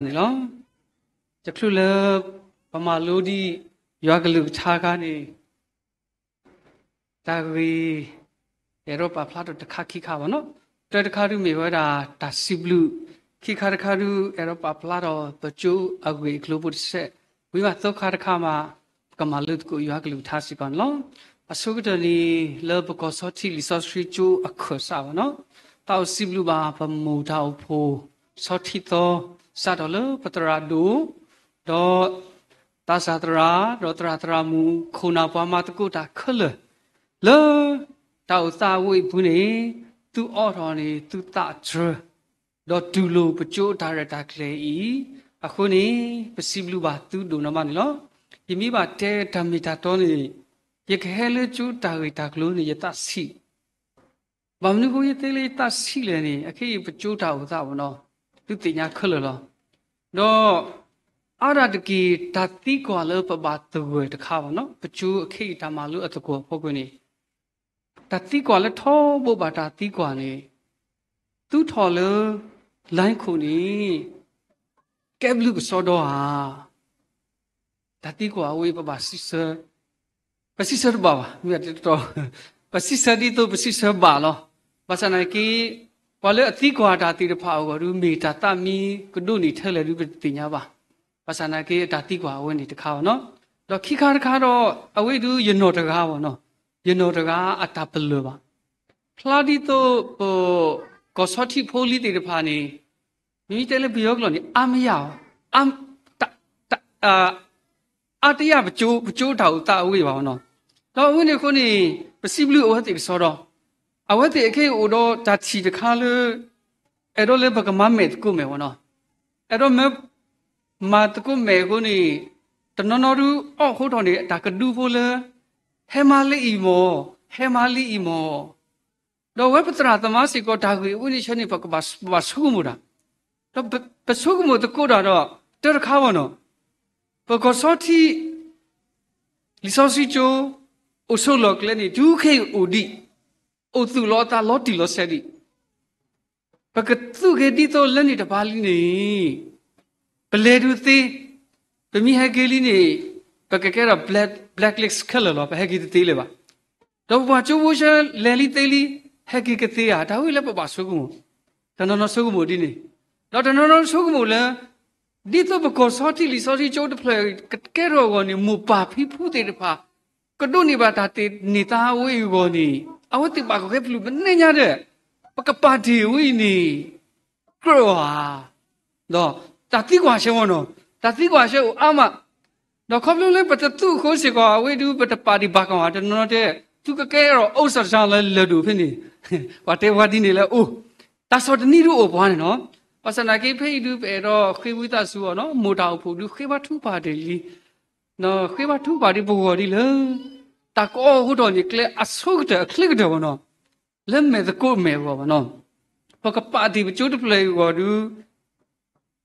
န့ၣ်လီၤ. တချုးလၢပမၤလိဒံးယွၤကလုၢ်ကထါအခါန့ၣ် တၢ်ဂ့ၢ် အဲၣ်ဒိးပာ်ဖျါထီၣ်တခါခံခါဘၣ်နီၤ. တၢတခါဒုးမ့ၢ်ဝဲဒၣ်တၢ်စံးဘျုး, ခံခါတခါဒုး အဲၣ်ဒိးပာ်ဖျါထီၣ်ပကၠိအဂ့ၢ်အကျိၤဖိတစဲး, ဝံၤဘၣ်သၢခါတခါမး ပကမၤလိသကိးယွၤကလုၢ်ကထါစ့ၢ်ကီးန့ၣ်လီၤ. အဆိကတၢၢ်န့ၣ် လၢပကီၢ်ဆီထံးလံာ်စီဆှံကၠိအခၢၣ်စးဘၣ်နီၤ, သးအိၣ်စံးဘျုးဘၣ်ပမိၢ်တၢ်အိၣ်ဖှိၣ် ဆီထံးသီ စးထီၣ်လၢပသရၣ်ဒိၣ် ဒီး သးစၢ်သရၣ် ဒီးသရၣ်သရၣ်မုၣ် ခိၣ်နၢ်ပှၤမၤသကိးတၢ်ခဲလၢာ် လၢတၢ်အိၣ်သးအဝ့ၢ်အပူၤန့ၣ် သုအိးထီၣ်န့ၢ်သုသးတြၢၤ ဒီးတူၢ်လိာ်ပကၠိတၢ်ရဲၣ်တၢ်ကျဲၤအံၤအဃိန့ၣ် ပစံးဘျုးဘၣ်သုဒိၣ်နီၢ်မးန့ၣ်လီၤ. ယမ့ၢ်ဘၣ်တဲတၢ်မ့ၢ်တၢ်တီန့ၣ် ယကဟဲလၢကၠိတၢ်ဂ့ၢ်တၢ်ကျိၤန့ၣ် ယသးဆံး ဘၣ်မနုၤအဃိယတဲလၢယသးဆံးလဲၣ်န့ၣ် အခဲအံၤပကၠိတၢ်အိၣ်သးဘၣ်နီၤ, သုသ့ၣ်ညါခဲလၢာ်လီၤ. ဒီးအါဒၣ်တက့ၢ် တၢ်သံကွၢ်လၢပဘၣ်သဂၢၢ်တခါဘၣ်နီၤ, ပကၠိအခဲအံၤတၢ်မၤလိအသကိးအဖီခိၣ်န့ၣ် တၢ်သံကွၢ်လၢထီဘိဘၣ်တၢ်သံကွၢ်န့ၣ် သုထီၣ်လၢ line ခိၣ်န့ၣ် ကဲဘျုးကစီဒီဧါ. တၢ်သံကွၢ်အဝဲပဘၣ်စံးဆၢ, ပစံးဆၢတဘၣ်ဘၣ်, မ့ၢ်တတီ, ပစံးဆၢဒ်သိးပစံးဆၢဘၣ်လီၤ. ဘၣ်ဆၣ်နာ်က့ ပှၤလၢအသံကွၢ်တၢ်သ့ၣ်တဖၣ်အဂီၢ်ဒုး မ့ၢ်တၢ်သးမံကဒိၣ်န့ၢ်ထဲလဲၣ်ဒုး ပတသ့ၣ်ညါဘၣ်. ဘၣ်ဆၣ်နာ်က့ အတၢ်သံကွၢ်အဝဲန့ၣ်တခါဘၣ်နီၤ. ဒီးခံခါတခါဒီး အဝဲဒုးယနီၢ်တဂၤဘၣ်နီၤ, ယနီၢ်တဂၤအတၢ်ပလၢၢ်ဘၣ်. ဖျါဒ်သိးပ ကီၢ်ဆီထံးဖိလံၤသ့ၣ်တဖၣ်န့ၣ် မ့မ့ၢ်တဲလၢပယီၤကျိာ်န့ၣ် အါမယၢ်အီၤ, အါတယၢ် ပကၠိတၢ်အိၣ်သးအဝ့ၢ်ဘၣ်နီၤ. ဒီးအဝဲန့ၣ်အဃိန့ၣ် ပစံးဘျုးအဝဲသ့ၣ်ကစီဒီ, အဝဲသ့ၣ်အခဲအံၤအိၣ်ဒီးတၢ်ထံၣ်တခါလၢ အဲၣ်ဒိးလၢပကမၤမဲာ်သကိးမဲာ်ဘၣ်နီၤ, အဲၣ်ဒိးမၤ မၤသကိးမဲာ်အဃိန့ၣ် တနီၤနီၤဒုးအီၣ်ဃိထီၣ်န့ၣ် တၢ်ကဒုဖိလၢ ဟဲမၤလၢအံၤမၢ်, ဟဲမၤလၢအံၤမၢ် ဒီးအဝဲပသရၣ်သမါစ့ၢ်ကီး တၢ်ဂ့ၢ်အဝဲန့ၣ်ဆၢန့ၣ် ပကဘၣ်ဆိကမိၣ်တၢ်, ဒီးပဆိကမိၣ်သကိးတၢ်ဒီး တၢ်တခါဘၣ်နီၤ, ပကီၢ်ဆီထံး လံာ်စီဆှံကၠိ အိၣ်ဆိးလီၢ်ကျဲန့ၣ် တုၤခဲအံၤအိၣ်ဒံး, အိၣ်သူၣ်လီၤအသးလီၤတံၢ်လီၤဆဲးဒံး ပကသူၣ်က့ၤဒ်သိးလၢန့ၣ်တပၤလံန့ၣ် ပလဲၤဒုးသ့, ပမ့ၢ်ဟဲက့ၤလံန့ၣ် ပကကဲထီၣ် black, blacklist ခဲလၢာ်လီၤ, ပဟဲက့ၤတသ့လၢၤဘၣ်. ဒီးပပှၤကၠိဖိဆၢလဲၤလံသ့လံ, ဟဲက့ၤကသ့ဧါ, တၢ်ဝဲလၢပဘၣ်ဆိကမိၣ်, တနီၤနီၤဆိကမိၣ်ဒ်န့ၣ်, ဒီးတနီၤနီၤဆိကမိၣ်လၢ ဒ်သိးပကီၢ်ဆီထံးလံာ်စီဆှံကၠိတဖျၢၣ်ကကဲထီၣ်အဂီၢ်န့ၣ် မိၢ်ပၢ်ဖံဖုသ့ၣ်တဖၣ် ကဒိးန့ၢ်ဘၣ်တၢ်သ့ၣ်နီၣ်သးအဝဲအံၤအဂီၢ်န့ၣ် အဝဲသ့ၣ်ဘၣ်ကီၢ်ခဲပလူး ပနဲၣ်ညါဒီး ပကပာ်တ့ၢ်အဝဲအံၤန့ၣ် ကြၢးဧါ, ဒီးတၢ်သံကွၢ်ဆၢမ့ၢ်နီၤ, တၢ်သံကွၢ်ဆၢအိၣ်အါမး, ဒီးခီဖျိလၢပတသူၣ်အဃိစ့ၢ်ကီး အဝဲဒုးပတပာ်ဒံးဘၣ်ကီးဧါ, တနီၤနီၤတဲ သုကကဲထီၣ် အိၣ်စၢ်စၢ်လၢလၢၢ်ဒိၣ်ဖဲန့ၣ်, ပှၤတဲပှၤဒ်န့ၣ်လၢအိၣ်, တၢ်ဆီၣ်တနံၤဒုးအိၣ်ပှၤန့ၣ်နီၤ, ဘၣ်ဆၣ်နာ်က့ဖဲအံၤဒုး ပအဲၣ်ဒိးဃ့ဝံသးစူၤအီၤနီၤ, မိၢ်တၢ်အိၣ်ဖှိၣ်ဒုးဃ့ဘါထုကဖၣ်တ့ၢ်လံ ဃ့ဘါထုကဖၣ်ဒံးပဂီၢ်ဒ်လၢ တၢ်ကအီၣ်ဃိထီၣ်န့ၣ် ကျဲအဆိကတၢၢ်အချ့ကတၢၢ်ဘၣ်နီၤ, လၢမဲာ်သကိးမဲာ်အဂီၢ်ဘၣ်နီၤ, ပကပာ်တ့ၢ်ပကၠိတဖျၢၣ်အံၤအဂီၢ်ဒုး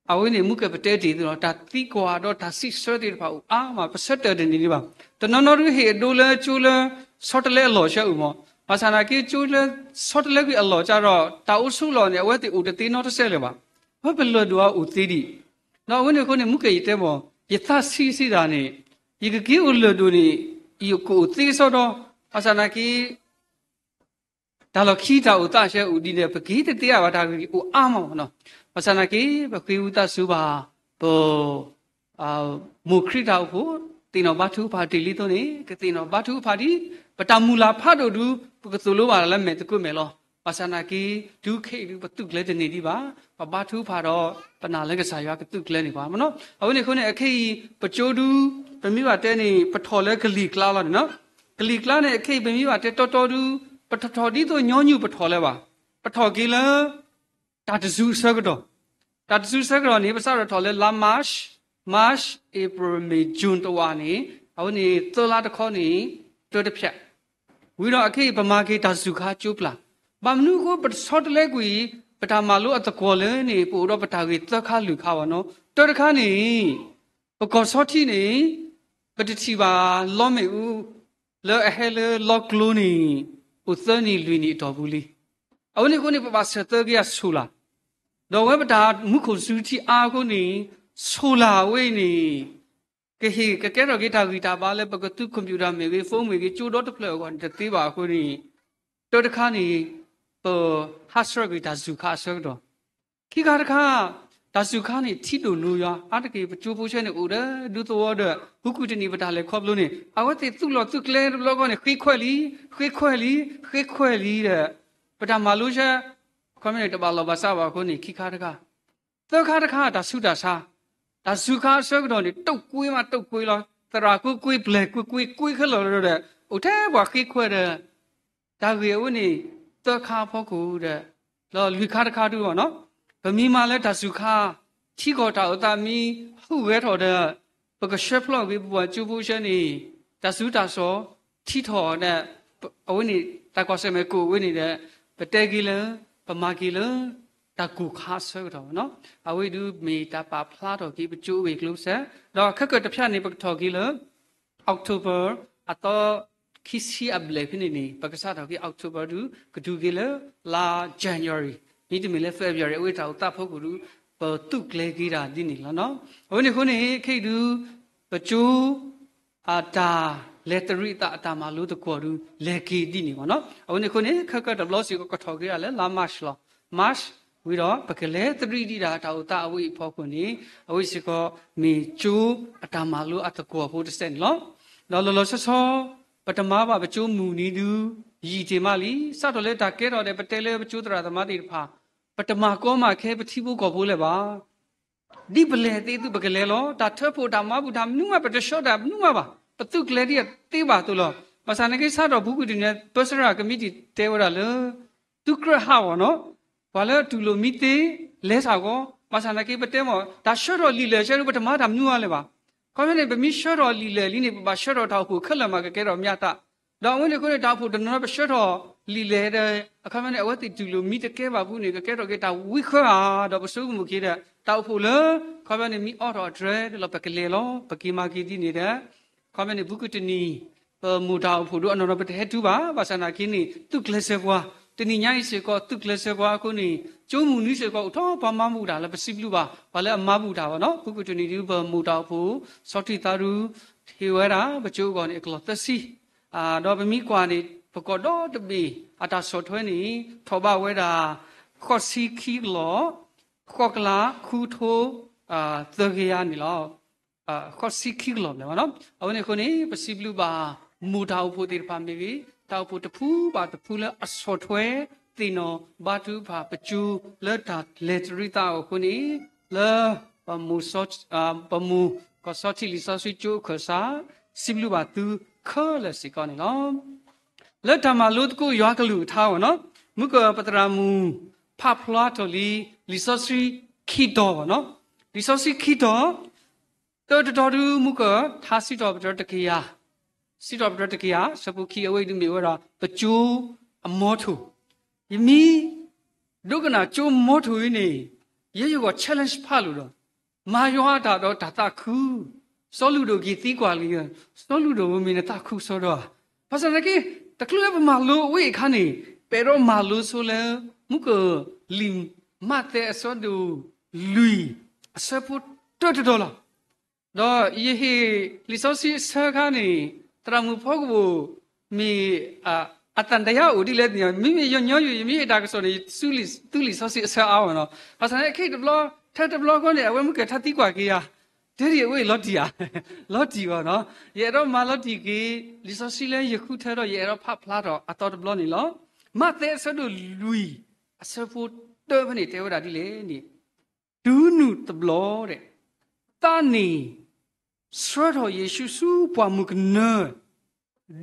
အဝဲန့ၣ်မူကဲၢ်ပတဲတ့ၢ်သ့လီၤ, တၢ်သံကွၢ်ဒီးတၢ်စံးဆၢသ့ၣ်တဖၣ်အိၣ်အါမး, ပဆၢတဲာ်တန့ၢ်ဒံးဘၣ်. တနီၤနီၤဒုးဟ့ၣ်အဒိလၢကၠိလၢ ဆီတလဲအလီၢ်ဆၢအိၣ်မး, ဘၣ်ဆၣ်နာ်က့ကၠိလၢ ဆီတလဲကွံာ်အလီၢ်ကဒီး တၢ်အိၣ်ဆိးလီၢ်န့ၣ် အဝဲသ့ၣ်အိၣ်တသ့နီတစဲးလၢၤဘၣ်. အဝဲပလၢၢ်ဒိၣ်အအိၣ်သ့ဒံး, ဒီးအဝဲန့ၣ်အဃိန့ၣ် မူကဲၢ်ယတဲမး ယသးဆံးဆံးဒၣ်န့ၣ် ယကက့ၤအိၣ်လၢၢ်ဒိၣ်န့ၣ် ယကအိၣ်သ့ကစီဒီ, ဘၣ်ဆၣ်နာ်က့ တၢ်လီၢ်ခံတၢ်အိၣ်သးဆၢအိၣ်ဒ်န့ၣ် ပက့ၤတသ့အါဘၣ်, တၢ်ဂ့ၢ်အိၣ်အါမးနီၤ, ဘၣ်ဆၣ်နာ်က့ ပဃ့ဝံသးစူၤဘၣ် ပ မိၢ်ခရံာ်တၢ်အိၣ်ဖှိၣ် သ့ၣ်နီၣ်ဘါထုကဖၣ်တ့ၢ်လံအသိးန့ၣ် ကသ့ၣ်နီၣ်ဘါထုကဖၣ်ဒံး ပတၢ်မုၢ်လၢ်ဖးဒိၣ်ဒုး ပကသိၣ်လိဘၣ်လၢမဲာ်သကိးမဲာ်လီၤ. ဘၣ်ဆၣ်နာ်က့ တုၤခဲအံၤဒုး ပသုးကျဲၤတန့ၢ်ဒံးဘၣ်, ပဘါထုကဖၣ်ဒီး ပနာ်လၢကစၢ်ယွၤကသုးကျဲၤန့ၢ်ပှၤမးနီၤ. အဝဲန့ၣ်အဃိန့ၣ် အခဲအံၤ ပကၠိဒုး ပမ့ၢ်ဘၣ်တဲန့ၣ် ပထီၣ်လၢကလံၤကျါလီၤန့ၣ်နီၤ. ကလံၤကျါန့ၣ် အခဲအံၤ ပမ့ၢ်ဘၣ်တဲတီတီဒုး ပတထီၣ်ဒ်သိးညီနုၢ်ပထီၣ်လၢၤဘၣ်. ပထီၣ်က့ၤလၢ တၢ်တစူၤအဆၢကတီၢ်, တၢ်တစူၤအဆၢကတီၢ်န့ၣ် ပစးထီၣ်ထီၣ်လၢလါ March, March, April, May, June တဝာ်န့ၣ် အဝဲန့ၣ်သၢလါတခီန့ၣ် တၢတဖျၢၣ်, ဝံၤဒီးအခဲအံၤ ပမၤက့ၤတၢ်စူၤခါကၠိပျၢ်, ဘၣ်မနုၤအဃိ ပဆီတလဲကွံာ် ပတၢ်မၤလိအသကွီၤလၢန့ၣ် ပအိၣ်ဒီးပတၢ်ဂ့ၢ်သၢခါလွံၢ်ခါဘၣ်နီၤ. တၢတခါန့ၣ် ပကီၢ်ဆီထံးန့ၣ် ပတထံၣ်ဘၣ်လီမ့ၣ်အူ လၢအဟဲလၢလီကျိန့ၣ် အိၣ်သၢနံၣ်လွံၢ်နံၣ်အတီၢ်ပူၤလံ. အဝဲန့ၣ်အဃိန့ၣ် ပဘၣ်ဆၢသၢက့ၤအဆူၣ်လၢ် ဒီးအဝဲပတၢ်မူခိၣ်စူၤထံအါအဃိန့ၣ်, solar အဝဲအံၤန့ၣ် ကဟ့ၣ်ကကဲထီၣ်က့ၤတၢ်ဂံၢ်တၢ်ဘါလၢပကသူ computer မ့ၢ်ဂ့ၤ, phone မ့ၢ်ဂ့ၤ, ကၠိဒီတဖျၢၣ်အဂီၢ်န့ၣ် တသ့ဘၣ်အဃိန့ၣ်, တၢတခါန့ၣ် ပဟးဆှၢကွံာ်တၢ်စူၤခါအဆၢကတီၢ်, ခံခါတခါ တၢ်စူၤခါန့ၣ် ထံဒိၣ်နိယွၤ အါတက့ၢ် ပကၠိဖိဆဲန့ၣ် အိၣ်ဒီးဒူသဝီဒီး ဟူကူၣ်တနံၤ ပတၢ်လဲၤခီဖျိန့ၣ် အဝဲသ့ၣ်သူၣ်လီၤသူၣ်ကျဲတဘျီဃီန့ၣ် ဃ့ခွဲးလံ, ဃ့ခွဲးလံ, ဃ့ခွဲးလံဒီး ပတၢ်မၤလိဆဲ ခီမ့ၢ်န့ၣ် တဘၣ်လီၤဘၣ်စးဘၣ်အဃိန့ၣ် ခံခါတခါ, သၢခါတခါ တၢ်ဆူးတၢ်ဆါ, တၢ်စူၤခါအဆၢကတီၢ်န့ၣ် တိာ်ကွ့မးတိာ်ကွ့လီၤ, သရၣ်ကွ့ကွ့ ပျဲၢ်ကွ့ကွ့ ကွ့ခဲလၢာ်လီၤဒီး အိၣ်ထဲပှၤဃ့ခွဲးဒီး တၢ်ဂ့ၢ်အဝဲန့ၣ် သၢခါအဖီခိၣ်ဒီး ဒီးလွံၢ်ခါတခါဒုးဘၣ်နီၤ, ပမ့ၢ်မၤလၢတၢ်စူၤခါ ထံကီၢ်တၢ်အိၣ်သးမ့ၢ်ဟူးဂဲၤထီၣ်ဒီး ပကဆှၢဖျိးက့ၤပပှၤကၠိဖိဆဲန့ၣ် တၢ်စူၤတၢ်စိၤ ထံထီၣ်ဒီး အဝဲန့ၣ် တၢ်ကွၢ်ဆၢၣ်မဲာ်ကိၣ်အဝဲန့ၣ်ဒီး ပတဲက့ၤလၢ ပမၤက့ၤလၢ တၢ်ကိၢ်ခါအဆၢကတီၢ်ဘၣ်နီၤ, အဝဲဒုးမ့ၢ်တၢ်ပာ်ဖျါထီၣ်က့ၤပကၠိအဂ့ၢ်အကျိၤစဲး, ဒီးခဲကၢၣ်တဖၠၣ်န့ၣ် ပကထီၣ်က့ၤလၢ October အသီခံဆံအဘျဲၣ်ဖဲန့ၣ်န့ၣ် ပကစးထီၣ်က့ၤ October ဒုး ကတုၤက့ၤလၢ လါ January, မ့တမ့ၢ်လၢ February အဝဲတၢ်အိၣ်သးဖီခိၣ်ဒုး ပသူၣ်ကျဲၤက့ၤတၢ်ဒ်န့ၣ်လီၤနီၤ. အဝဲန့ၣ်အဃိန့ၣ် ခဲအံၤဒုး ပကၠိ အတၢ်လဲၤတရံးအသးအတၢ်မၤလိသကိးဒုး လဲၤက့ၤဒ်န့ၣ်ဘၣ်နီၤ. အဝဲန့ၣ်အဃိန့ၣ် ခဲကၢၣ်တဘျီစ့ၢ်ကီး ကထီၣ်က့ၤဒၣ်လၢလါ March လီၤ. March ဝံၤဒီး ပကလဲၤတရံးဒံးဒၣ်တၢ်အိၣ်သးအဝဲအံၤအဖီခိၣ်န့ၣ် အဝဲစ့ၢ်ကီးမ့ၢ်ကၠိအတၢ်မၤလိအသကိးဖိတစဲးန့ၣ်လီၤ. ဒီးလီၤလီၤဆီဆီ ပတမၤဘၣ်ပကၠိမုၢ်နံၤဒုး ယံာ်တ့ၢ်မးလံ. စးထီၣ်လၢတၢ်ကဲထီၣ်ဒီး ပတဲလၢပကၠိသရၣ်သမါသ့ၣ်တဖၣ် ပတမၤကီမၤခဲပထံဖိကီၢ်ဖိလၢၤဘၣ်. ဒ်ပလဲၤသ့သု ပကလဲၤလီၤ. တၢ်ထၢဖှိၣ်တၢ်မၤဘူၣ်တၢ်မနုၤမး ပတဆှၢတၢ်မနုၤမးဘၣ်. ပသုးကျဲၤဒ်အသ့ဘၣ်အသိးလီၤ. ဘၣ်ဆၣ်သနာ်က့ စးထီၣ်ပူၤကွံာ်တနံၤ ပၢဆှၢတၢ်ကမံးတံာ်တဲဝဲဒၣ်လၢ သုကြၢးဟးဂီၤနီၤ, ပှၤလၢတူၢ်လိာ်မံသ့ လဲၤဆၢကီး, ဘၣ်ဆၣ်သနာ်က့ ပတဲမ့ၢ် တၢ်ဆှၢထီၣ်လံာ်လဲၢ်ဆၢဒုး ပတမၤတၢ်မနုၤအါလဲၣ်ဘၣ်. ခီဖျိန့ၣ် ပမ့ၢ်ဆှၢထီၣ်လံာ်လဲၢ်လံန့ၣ် ပဘၣ်ဆှၢထီၣ်တၢ်အိၣ်ဖှိၣ်ခဲလၢာ်မး ကကဲထီၣ်မ့ၢ်အသး ဒီးအဝဲန့ၣ်အဃိန့ၣ် တၢ်အိၣ်ဖှိၣ်တနီၤနီၤ ပဆှၢထီၣ်လံာ်လဲၢ်ဒီး အခီပညီန့ၣ် အဝဲသ့ၣ်တူၢ်လိာ်မံတကဲဘၣ်အပူၤန့ၣ် ကကဲထီၣ်က့ၤတၢ်ဝံဃၢဧါ, ဒီးပဆိကမိၣ်က့ၤဒီး တၢ်အိၣ်ဖှိၣ်လၢ အခီပညီန့ၣ် မ့ၢ်အိးထီၣ်အတြဲၤဒီးလီၤ ပကလဲၤလီၤ ပက့ၤမၤက့ၤဒ်န့ၣ်ဒီး အခီပညီန့ၣ် ပူၤကွံာ်တနံၤ ပမိၢ်တၢ်အိၣ်ဖှိၣ်ဒုးအနီၢ်နီၢ် ပတဟဲတုၤဘၣ်, ဘၣ်ဆၣ်သနာ်က့န့ၣ် သုးကျဲးစၢးပှၤ, တနံၤညါအံၤစ့ၢ်ကီး သုးကျဲးစၢးပှၤအဃိန့ၣ် ကၠိမုၢ်နံၤစ့ၢ်ကီး အိၣ်ထီၣ်ပှၤမၤဘူၣ်တၢ်လၢပစံးဘျုးဘၣ် ပှၤလၢအမၤဘူၣ်တၢ်ဘၣ်နီၤ. ပူၤကွံာ်တနံၤဒုး ပမိၢ်တၢ်အိၣ်ဖှိၣ် စီၤထံၣ်သးဒုး ဟ့ၣ်ဝဲဒၣ် ပကၠိအဂီၢ်န့ၣ် အကလီၢ်သၢဆံ, ဒီးပမ့ၢ်ကွၢ်န့ၣ် ပကိးဒီတဘ့ၣ် အတၢ်ဆီၣ်ထွဲန့ၣ် ထီၣ်ဘးဝဲဒၣ် ဃိးဆံခံကလီၢ်, ဃိးကလး ဃုကထိ သၢကယၤန့ၣ်လီၤ. ဃိးဆံခံကလီၢ်ဘျဲၣ်ဘၣ်နီၤ. အဝဲန့ၣ်အဃိန့ၣ် ပစံးဘျုးဘၣ် မိၢ်တၢ်အိၣ်ဖှိၣ်သ့ၣ်တဖၣ်မ့ၢ်ဂ့ၤ, တၢ်အိၣ်ဖှိၣ်တဖုဘၣ်တဖုလၢအဆီၣ်ထွဲ သ့ၣ်နီၣ်ဘါထုကဖၣ်ပကၠိ လၢတၢ်လဲၤတရံးသးအီၤအဃိန့ၣ် လၢ ပမိၢ် ကီၢ်စီထံလံာ်စီဆှံကၠိအခၢၣ်စး စံးဘျုးဘၣ်သုခဲလၢာ်စ့ၢ်ကီးန့ၣ်လီၤ. လၢတၢ်မၤလိသကိးယွၤကလုၢ်ကထါဘၣ်နီၤ, မုၢ်ကၢၢ်ပသရၣ်မုၣ် ဖးဖျါထီၣ်လံ လံာ်စီဆှံခံတီၤဘၣ်နီၤ, လံာ်စီဆှံခံတီၤ, တၢတတီၤဒုး မုၢ်ကၢၢ် ထါစံးထီၣ်ပတြၢၤတကယၤ, စံးထီၣ်ပတြၢၤတကယၤ ဆၢဖိခံ အဝဲအံၤဒုးမ့ၢ်ဝဲဒၣ် ပကၠိအမီထိၣ်, ယမ့ၢ် ဒိကနၣ်ကၠိမီထိၣ်အံၤန့ၣ် ယဲယဂီၢ် challenge ဖးလိာ်ဒီး မၤယွၤအတၢ်ဒီးတၢ်သးခု, စီၤလုၢ်ဒိၣ်က့ၤသံကွၢ်လံ, စီၤလုၢ်ဒိၣ်ဧၢ မ့ၢ်နသးခုစီဒီဧါ. ဘၣ်ဆၣ်သနာ်က့ တချုးလၢပမၤလိအဝဲအခါန့ၣ် ပအဲၣ်ဒိးမၤလိဆိလၢ မုၢ်ကၢၢ်လံာ်မးသဲအဆၢဒိၣ်လွံၢ် အဆၢဖိတၢတတီၤလီၤ. ဒီးယဟ့ၣ်လံာ်စီဆှံအဆၢအခါန့ၣ် သရၣ်မုၣ်ဖီကဝိၣ်မ့ၢ် အသံသယအိၣ်ဒ်လဲၣ်တသ့ၣ်ညါ, မ့မ့ၢ်ညီညီယိာ် ယမ့ၢ်ဟ့ၣ်တၢ်ကစီၣ်န့ၣ် ယသူလံာ်စီဆှံအဆၢအါဘၣ်နီၤ. ဘၣ်ဆၣ်န့ၣ် ခဲအံၤတဘျီ ထဲတဘျီဃီန့ၣ် အဝဲမုၢ်ကၢၢ်ထါသံကွၢ်က့ၤယၤ, တဲဒ်အဝဲအံၤလီၤတံၢ်ဧါ, လီၤတံၢ်ဘၣ်နီၤ. ယအဲၣ်ဒိးမၤလီၤတံၢ်က့ၤ လံာ်စီဆှံလၢယဃုထၢထီၣ် ယအဲၣ်ဒိးဖးဖျါထီၣ်အသီတဘျီန့ၣ်လီၤ. မးသဲအဆၢဒိၣ်လွံၢ် အဆၢဖိတၢဖဲန့ၣ် တဲဝဲဒၣ်ဒ်လဲၣ်န့ၣ် တုၤနုၤတဘျီဒီး သးန့ၣ် ဆှၢထီၣ်ယ့ၣ်ၡူးဆူပှၢ်မုၢ်ကနၢ, ဒ်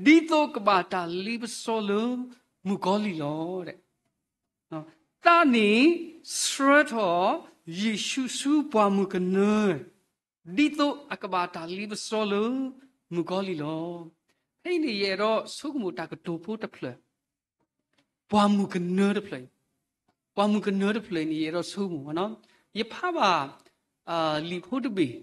သိးကဘၣ်တၢ်လ့ပစီလၢမုၣ်ကီၤလံၢ်လီၤ. သးန့ၣ် ဆှၢထီၣ်ယ့ၣ်ၡူးဆူပှၢ်မုၢ်ကနၢ, ဒ်သိးအကဘၣ်တၢ်လ့ပစီလၢမုၣ်ကီၤလံၢ်လီၤ. ဖဲအံၤန့ၣ် ယအဲၣ်ဒိးဆိကမိၣ်တၢ်ကတိၤဖိတဖျၢၣ် ပှၢ်မုၢ်ကနၢတဖျၢၣ်, ပှၢ်မုၢ်ကနၢတဖျၢၣ်န့ၣ် ယအဲၣ်ဒိးဆိကမိၣ်ဘၣ်နီၤ. ယဖးဘၣ် လံာ်ဖိတဘ့ၣ်,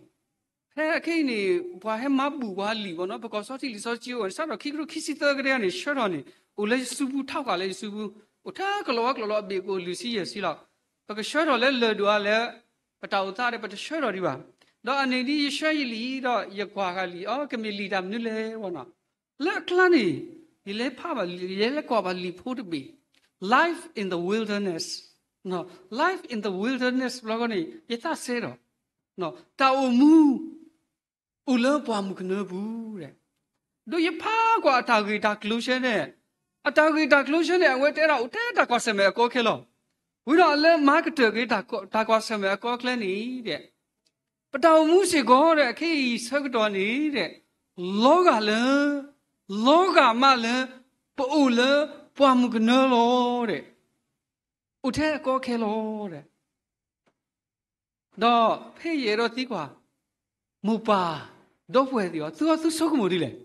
ဖဲအခဲအံၤန့ၣ် ပှၤဟဲမၤဘူၣ်ပှၤလံာ်ဘၣ်နီၤ, ပကီၢ်စီထံလံာ်စီဆှံအဂီၢ်န့ၣ် စးထီၣ်ခံကထိခံဆံသၢကတၢၢ်န့ၣ် ဆှၢထီၣ်န့ၣ် အိၣ်လၢယစုပူၤ ထီၣ်ဃာ်လၢယစုပူၤ, အိၣ်ထဲကလီၤဝဲကလီၤလီၤ အဘ့ၣ်ကအိၣ်လွံၢ်ဆံယဲၢ်ဆံလီၤ. ပကဆှၢထီၣ်လၢလၢၢ်ဒိၣ်အါလဲၣ်, ပတၢ်အိၣ်သးဒီး ပတဆှၢထီၣ်ဒံးဘၣ်. ဒီးအန့ၣ်ဒ်ယဆှၢယလံာ်ဒီး ယကွၢ်ဃာ်လံာ်အီၤ ကမ့ၢ်လံာ်တၢ်မနုၤလဲၣ်ဝဲနီၤ. လၢအကျါန့ၣ် ယလဲၤဖးဘၣ်လံာ်, ယလဲၤကွၢ်ဘၣ်လံာ်ဖိတဘ့ၣ်, Life in the Wilderness, Life in the Wilderness ဘျီဃီန့ၣ် ယသးစဲဒီး တၢ်အိၣ်မူ အိၣ်လၢပှၢ်မုၢ်ကနၢပူၤဒဲး. ဒီးယဖးကွၢ်အတၢ်ဂ့ၢ်တၢ်ကျိၤဆၢန့ၣ်, အတၢ်ဂ့ၢ်တၢ်ကျိၤဆၢန့ၣ် အဝဲတဲဒၣ်အိၣ်ထဲတၢ်ကွၢ်ဆၢၣ်မဲာ်အကီအခဲလီၤ. ဝံၤဒီးအလၢမၤကတၢၢ်က့ၤတၢ်ကွၢ်ဆၢၣ်မဲာ်အကီအခဲန့ၣ်ဒဲး, ပတၢ်အိၣ်မူစ့ၢ်ကီးဒီး အခဲအံၤဆၢကတီၢ်န့ၣ်ဒဲး, လီၤဂာ်လၢ, လီၤဂာ်မးလၢ ပအိၣ်လၢပှၢ်မုၢ်ကနၢလီၤဒဲး, အိၣ်ထဲအကီအခဲလီၤဒဲး. ဒီးဖဲယအဲၣ်ဒိးသံကွၢ် မိၢ်ပၢ်ဒီပုၢ်ဝဲၢ်သ့ၣ်ဧၢ, သုအီၤသုဆိကမိၣ်ဒ်လဲၣ်.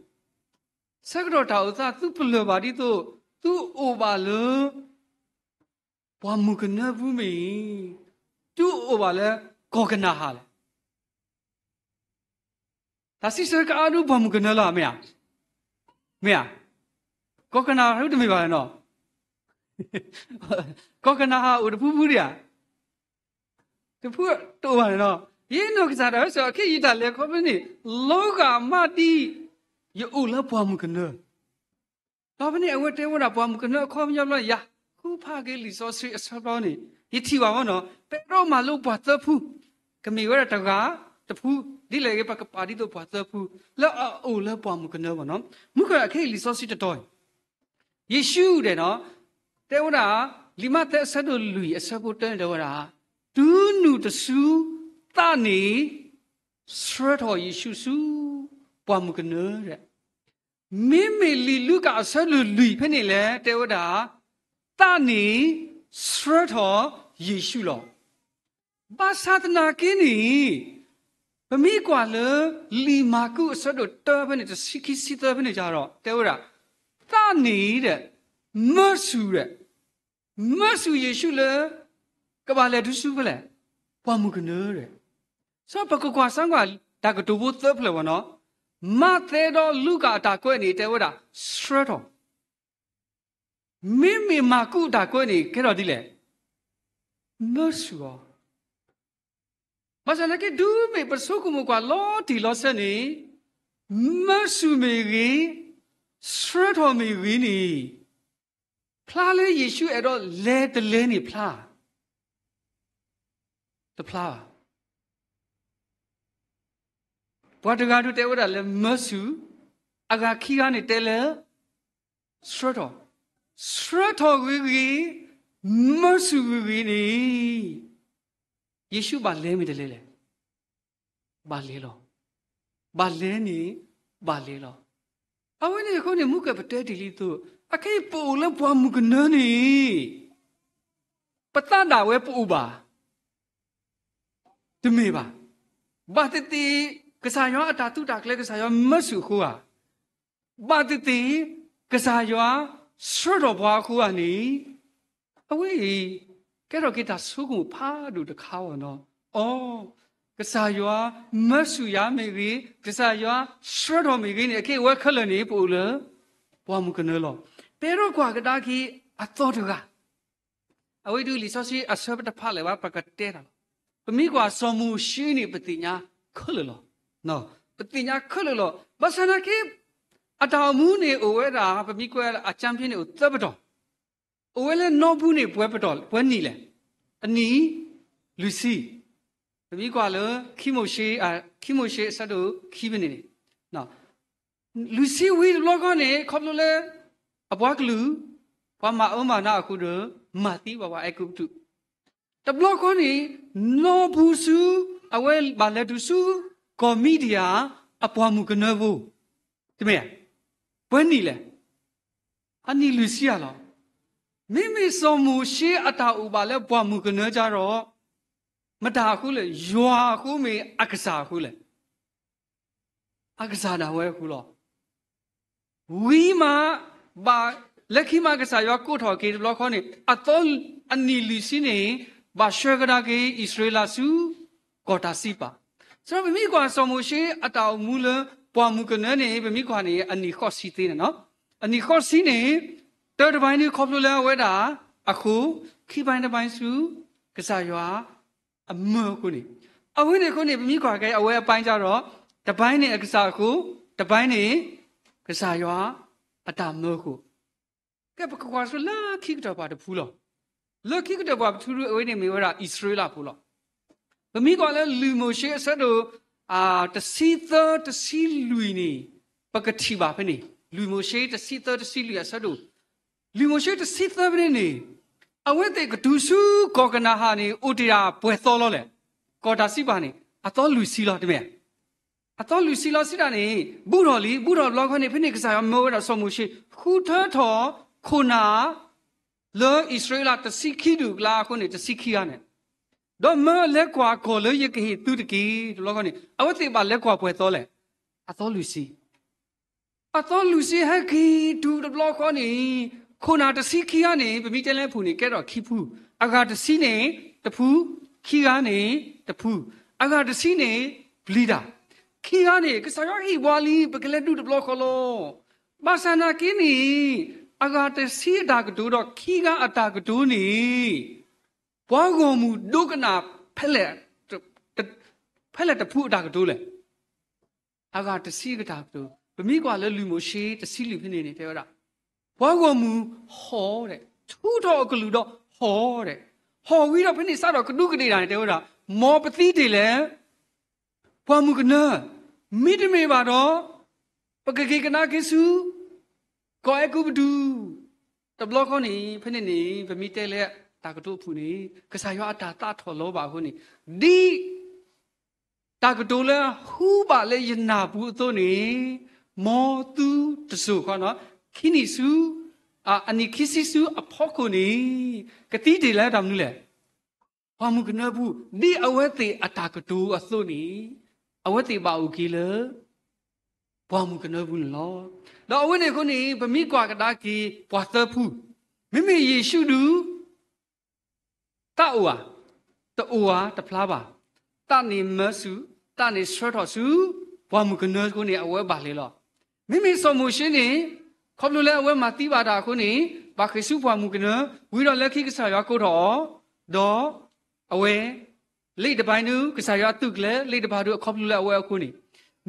ဆၢကတီၢ်တၢ်အိၣ်သး သုပလၢၢ်ဘၣ်ဒ်သိး သုအိၣ်ဘၣ်လၢ ပှၢ်မုၢ်ကနၢပူၤမ့ၢ်ဂ့ၤ, သုအိၣ်ဘၣ်လၢကီၢ်ကနၤအၣ်လဲၣ်. တၢ်စံးဆၢကအါဒုး ပှၢ်မုၢ်ကနၢလီၤ မ့ၢ်ဧါ, မ့ၢ်ဧါ. ကီၢ်ကနၤအၣ်ဒုးတမ့ၢ်ဘၣ်နီၤ. ကီၢ်ကနၤအၣ်အိၣ်တဖုဖုဒံးဧါ, တဖုတအိၣ်ဘၣ်န့ၣ်နီၤ. ယနီၢ်ကစၢ်ဒၣ်ဝဲစ့ၢ်ကီး ခဲအံၤယတၢ်လဲၤခီဖျိန့ၣ် လီၤဂာ်မးဒ် ယအိၣ်လၢပှၢ်မုၢ်ကနၢ ဒီးဖဲန့ၣ် အဝဲတဲဝဲဒၣ်ပှၢ်မုၢ်ကနၢအခီပညီဘျီန့ၣ် ယဃုဖးက့ၤလံာ်စီဆှံအဆၢဘျီန့ၣ် ယထံၣ်ဘၣ်ဝဲနီၤ, ပအဲၣ်ဒိးမၤလိပှၤသၢဖု, ကမ့ၢ်ဝဲဒၣ်တဂၤတဖု, ဒ်လဲၣ်ဂ့ၤ ပကပာ်ဒ်သိးပှၤသၢဖု လၢအအိၣ်လၢပှၢ်မုၢ်ကနၢဘၣ်နီၤ. မုၢ်ကနၢအခဲအံၤလံာ်စီဆှံတတီၤအံၤ ယ့ၣ်ၡူးဒဲးနီၤ, တဲဝဲဒၣ်, လံာ်မးသဲအဆၢဒိၣ်လွံၢ်အဆၢဖိတၢန့ၣ်တဲဝဲဒၣ်, တုၤနုၤတစုသးန့ၣ် ဆှၢထီၣ်ယ့ၣ်ၡူးဆူ ပှၢ်မုၢ်ကနၢဒဲး. မ့မ့ၢ်လံာ်လူၤကၣ်အဆၢဒိၣ်လွံၢ်ဖဲန့ၣ်လဲၣ် တဲဝဲဒၣ်, သးန့ၣ် ဆှၢထီၣ်ယ့ၣ်ၡူးလီၤ. ဘၣ်ဆၣ်သနာ်က့န့ၣ် ပမ့ၢ်ကွၢ်လၢ လံာ်မၢ်ကူးအဆၢဒိၣ်တၢဖဲန့ၣ် တဆံခံဆံသၢဖဲန့ၣ်ဒီး တဲဝဲဒၣ်, သးန့ၣ်ဒဲး မၢဆူၣ်ဒဲး, မၢဆူၣ်ယ့ၣ်ၡူးလၢ ကဘၣ်လဲၤတုၤဆူဖဲလဲၣ်, ပှၢ်မုၢ်ကနၢဒဲး. စီၤပကကွၢ်စၢ်ကွၢ်တၢ်ကတိၤဖိသၢဖျၢၣ်ဘၣ်နီၤ, မးသဲဒီးလူၤကၣ်အတၢ်ကွဲးန့ၣ် တဲဝဲဒၣ် ဆှၢထီၣ် မ့မ့ၢ်မၢ်ကူးအတၢ်ကွဲးန့ၣ် ကဲထီၣ်ဒ်လဲၣ်, မၢဆူၣ်အီၤ. ဘၣ်ဆၣ်သနာ်က့ တုၤမ့ၢ်ပဆိကမိၣ်ကွၢ်လီၤတံၢ်လီၤဆဲးန့ၣ်, မၢဆူၣ်မ့ၢ်ဂ့ၤ, ဆှၢထီၣ်မ့ၢ်ဂ့ၤန့ၣ်, ဖျါလၢယ့ၣ်ၡူးအဲၣ်ဒိးလဲၤတလဲၤန့ၣ်ဖျါ, တဖျါဘၣ်. ပှၤတဂၤဒုးတဲဝဲဒၣ်လၢမၢဆူၣ်, အဂၤခံဂၤန့ၣ်တဲလၢ ဆှၢထီၣ်, ဆှၢထီၣ်ဂ့ၤဂ့ၤ, မၢဆူၣ်ဂ့ၤဂ့ၤန့ၣ်, ယ့ၣ်ၡူးဘၣ်လဲၤမ့ၢ်တလဲၤလဲၣ်, ဘၣ်လဲၤလီၤ. ဘၣ်လဲၤန့ၣ် ဘၣ်လဲၤလီၤ. အဝဲန့ၣ်အဃိန့ၣ် မူကပတဲတ့ၢ်လံသိး, အခဲအံၤပအိၣ်လၢပှၢ်မုၢ်ကနၢန့ၣ် ပသးဒၣ်ဝဲပအိၣ်ဘၣ် တမ့ၢ်ဘၣ်. ဘၣ်သ့ၣ်သ့ၣ် ကစၢ်ယွၤအတၢ်သူၣ်တၢ်ကျဲၤ ကစၢ်ယွၤမၢဆူၣ်အဃိဧါ, ဘၣ်သ့ၣ်သ့ၣ် ကစၢ်ယွၤဆှၢထီၣ်ပှၤအဃိဧါန့ၣ်, အဝဲအံၤ ကဲထီၣ်က့ၤတၢ်ဆိကမိၣ်ဖးဒိၣ်တခါအီၤနီၤ. အိ, ကစၢ်ယွၤမၢဆူၣ်ယၤမ့ၢ်ဂ့ၤ, ကစၢ်ယွၤဆှၢထီၣ်မ့ၢ်ဂ့ၤန့ၣ် အခဲအံၤဝဲခဲလၢာ်န့ၣ် ပအိၣ်လၢ ပှၢ်မုၢ်ကနၢလီၤ. ပအဲၣ်ဒိးကွၢ်ကဒါက့ၤအသီတဂၤ အဝဲဒုးလံာ်စီဆှံအဆၢပတဖးလၢၤဘၣ် ပကတဲတၢ်လီၤ. ပမ့ၢ်ကွၢ်စီၤမိၤၡ့န့ၣ် ပသ့ၣ်ညါခဲလၢာ်လီၤ. ပသ့ၣ်ညါခဲလၢာ်လီၤ. ဘၣ်ဆၣ်သနာ်က့ အတၢ်အိၣ်မူန့ၣ်အိၣ်ဝဲဒၣ် ပမ့ၢ်ကွၢ်အကၠၢဖ့န့ၣ်အိၣ်သၢပတီၢ်, အိၣ်ဝဲလၢနီၢ်ဘူန့ၣ် ပှဲၤပတီၢ် ပှဲၤနံၣ်လဲၣ်, အနံၣ်လွံၢ်ဆံ, ပမ့ၢ်ကွၢ်လၢ ခံမိၤၡ့, ခံမိၤၡ့အဆၢဒိၣ်ခံဖဲန့ၣ်န့ၣ် လွံၢ်ဆံဝံၤတဘျီဃီန့ၣ် ခီဖျိလၢ အပှၤကလုာ် ပှၤမၤအၢမၤနးအဃိဒီး မၤသံဘၣ်ပှၤအဲၤကူပတူး, တဘျီဃီန့ၣ် နီၢ်ဘူဆူ အဝဲဘၣ်လဲၤတုၤဆူ ကီၢ်မံဒယၣ် အပှၢ်မုၢ်ကနၢဖိ, တမ့ၢ်, ပှဲၤနံၣ်လဲၣ်, အနံၣ်လွံၢ်ဆံဧါလီၤ. မ့မ့ၢ်စီၤမိၤၡ့အတၢ်အိၣ်ဘၣ်လၢပှၢ်မုၢ်ကနၢကဒီး မတၤအဃိလဲၣ်, ယွၤအဃိမ့ၢ်အကစၢ်အဃိလဲၣ်. အကစၢ်ဒၣ်ဝဲအဃိလီၤ. ဝံၤမး ဘၣ်လၢခံမးကစၢ်ယွၤကိးထီၣ်က့ၤတဘျီဃီန့ၣ် အသီအနံၣ်လွံၢ်ဆံန့ၣ် ဘၣ်ဆှၢကဒါက့ၤအံၣ်စရ့လးဆူ ကီၢ်တၢ်စံးပာ်. စံးပမ့ၢ်ကွၢ်စီၤမိၤၡ့အတၢ်အိၣ်မူလၢ ပှၢ်မုၢ်ကနၢန့ၣ် ပမ့ၢ်ကွၢ်န့ၣ် အနံၣ်ဃိးဆံသ့န့ၣ်နီၤ. အနံၣ်ဃိးဆံန့ၣ် တၢတဘၣ်န့ၣ်ခီဖျိလၢအဝဲဒၣ်အဃိ, ခံဘၣ်တဘၣ်ဆူ ကစၢ်ယွၤအမၢအဃိန့ၣ်, အဝဲန့ၣ်အဃိန့ၣ် ပမ့ၢ်ကွၢ်က့ၤ အဝဲအပိုင်းကျတော့ တပိုင်းန့ၣ်အကစၢ်အဃိ, တပိုင်းန့ၣ် ကစၢ်ယွၤအတၢ်မၢအဃိ, ကဲ ပကကွၢ်ဆိလၢခံကတၢၢ်ပှၤတဖုလီၤ. လၢခံကတၢၢ်ပှၤတဖု အဝဲန့ၣ်မ့ၢ်ဝဲဒၣ်အံၣ်စရ့လးဖိလီၤ. ပမ့ၢ်ကွၢ်လၢလံာ်မိၤၡ့အဆၢဒိၣ် တဆံသၢ တဆံလွံၢ်န့ၣ် ပကထံၣ်ဘၣ်ဖဲန့ၣ်, လံာ်မိၤၡ့တဆံသၢ တဆံလွံၢ်အဆၢဒိၣ်, လံာ်မိၤၡ့တဆံသၢဖဲန့ၣ်န့ၣ်, အဝဲသ့ၣ်ကတုၤဆူကီၢ်ကနၤအၣ်န့ၣ် အိၣ်တ့ၢ်ဒၣ်ပှဲၤသီလီၤလဲၣ်. ကီၢ်တၢ်စံးပာ်န့ၣ် အသီလွံၢ်ဆံလီၤ တမ့ၢ်ဧါ. အသီလွံၢ်ဆံလီၤစံးတၢ်န့ၣ် ဘူးထီၣ်လံ, ဘူးထီၣ်တဘျီခီန့ၣ် ဖဲန့ၣ်ကစၢ်ယွၤမၢဝဲဒၣ်စီၤမိၤၡ့ ဃုထၢထီၣ်ခိၣ်နၢ် လၢအံၣ်စရ့လးတဆံခံဒူၣ်အကျါအဃိန့ၣ် တဆံခံဂၤန့ၣ်, ဒီးမၢလဲၤကွၢ်ကီၢ်လၢယကဟ့ၣ်သုတက့ၢ်. တဘျီခီန့ၣ် အဝဲသ့ၣ်ဘၣ်လဲၤကွၢ်ပှဲၤသီလဲၣ်. အသီလွံၢ်ဆံ အသီလွံၢ်ဆံဟဲက့ၤတုၤတဘျီဃီန့ၣ်, ခိၣ်နၢ်တဆံခံဂၤန့ၣ် ပမ့ၢ်တဲလၢအပူၤန့ၣ် ကဲထီၣ်ခံဖု, အဂၤတဆံန့ၣ်တဖု, ခံဂၤန့ၣ်တဖု, အဂၤတဆံန့ၣ်ပျံၤတၢ်, ခံဂၤန့ၣ် ကစၢ်ယွၤဟ့ၣ်ပှၤလံ ပကလဲၤဒုးတဘျီဃီလီၤ. ဘၣ်ဆၣ်နာ်က့န့ၣ် အဂၤတဆံအတၢ်ကတိၤဒီးခံဂၤအတၢ်ကတိၤန့ၣ် ပှၤဂီၢ်မုၢ်ဒိကနၣ် ဖဲလဲၣ်တဖုအတၢ်ကတိၤလဲၣ်. အဂၤတဆံအတၢ်ကတိၤ, ပမ့ၢ်ကွၢ်လၢလံာ်မိၤၡ့တဆံလွံၢ်ဖဲန့ၣ်န့ၣ် တဲဝဲဒၣ်, ပှၤဂီၢ်မုၢ်ဟီၣ်ဒီး ထူးထီၣ်အကလုၢ်ဒီးဟီၣ်ဒီး, ဟီၣ်ဝံၤဒီးဖဲန့ၣ်စးထီၣ်ကဒူးကဒ့ၣ်တၢ်န့ၣ် တဲဝဲဒၣ်, မ်ပသံတ့ၢ်လဲၣ် ပှၢ်မုၢ်ကနၢ, မ့တမ့ၢ်ဘၣ်ဒီး ပကက့ၤကဒါက့ၤဆူ ကီၢ်အဲၤကူပတူး, တဘျီဃီန့ၣ် ဖဲန့ၣ်န့ၣ် ပမ့ၢ်တဲလၢတၢ်ကတိၤအပူၤန့ၣ် ကစၢ်ယွၤအတၢ်သးထီၣ်လီၤဘၣ်အဃိန့ၣ်, ဒ်တၢ်ကတိၤလၢဟူဘၣ်လၢယနၢ်ပူၤအသိးန့ၣ်, မ်သုတစိၢ်ဃီနီၤ, ခံနံၣ်ဆူ, အနံၣ်ခံဆံဆူအဖီခိၣ်န့ၣ် ကသံတ့ၢ်လၢတၢ်မနုၤလဲၣ်. ပှၢ်မုၢ်ကနၢပူၤ, ဒ်အဝဲသ့ၣ်အတၢ်ကတိၤအသိးန့ၣ် အဝဲသ့ၣ်ဘၣ်အိၣ်က့ၤလၢ ပှၢ်မုၢ်ကနၢပူၤန့ၣ်လီၤ. ဒီးအဝဲန့ၣ်အဃိန့ၣ် ပမ့ၢ်ကွၢ်ကဒါက့ၤပှၤသၢဖု, မ့မ့ၢ်ယ့ၣ်ၡူးဒုး သးအိၣ်ဧါ, တအိၣ်ဧါ, တဖျါဘၣ်. သးန့ၣ်မၢဆူ, သးန့ၣ်ဆှၢထီၣ်ဆူ ပှၢ်မုၢ်ကနၢအဃိန့ၣ် အဝဲဘၣ်လဲၤလီၤ. မ့မ့ၢ်စီၤမိၤၡ့န့ၣ် ခီဖျိလၢအဝဲမၤသံဘၣ်တၢ်အဃိန့ၣ် ဘၣ်ဃ့ၢ်ဆူပှၢ်မုၢ်ကနၢ, ဝံၤဒီးလၢခံကစၢ်ယွၤကိးထီၣ်အီၤ, ဒီးအဝဲ လ့တဘၣ်ဒုး ကစၢ်ယွၤအသုးကျဲၤ, လ့တဘၣ်ဒုးအခီဖျိလၢအဝဲအဃိန့ၣ်,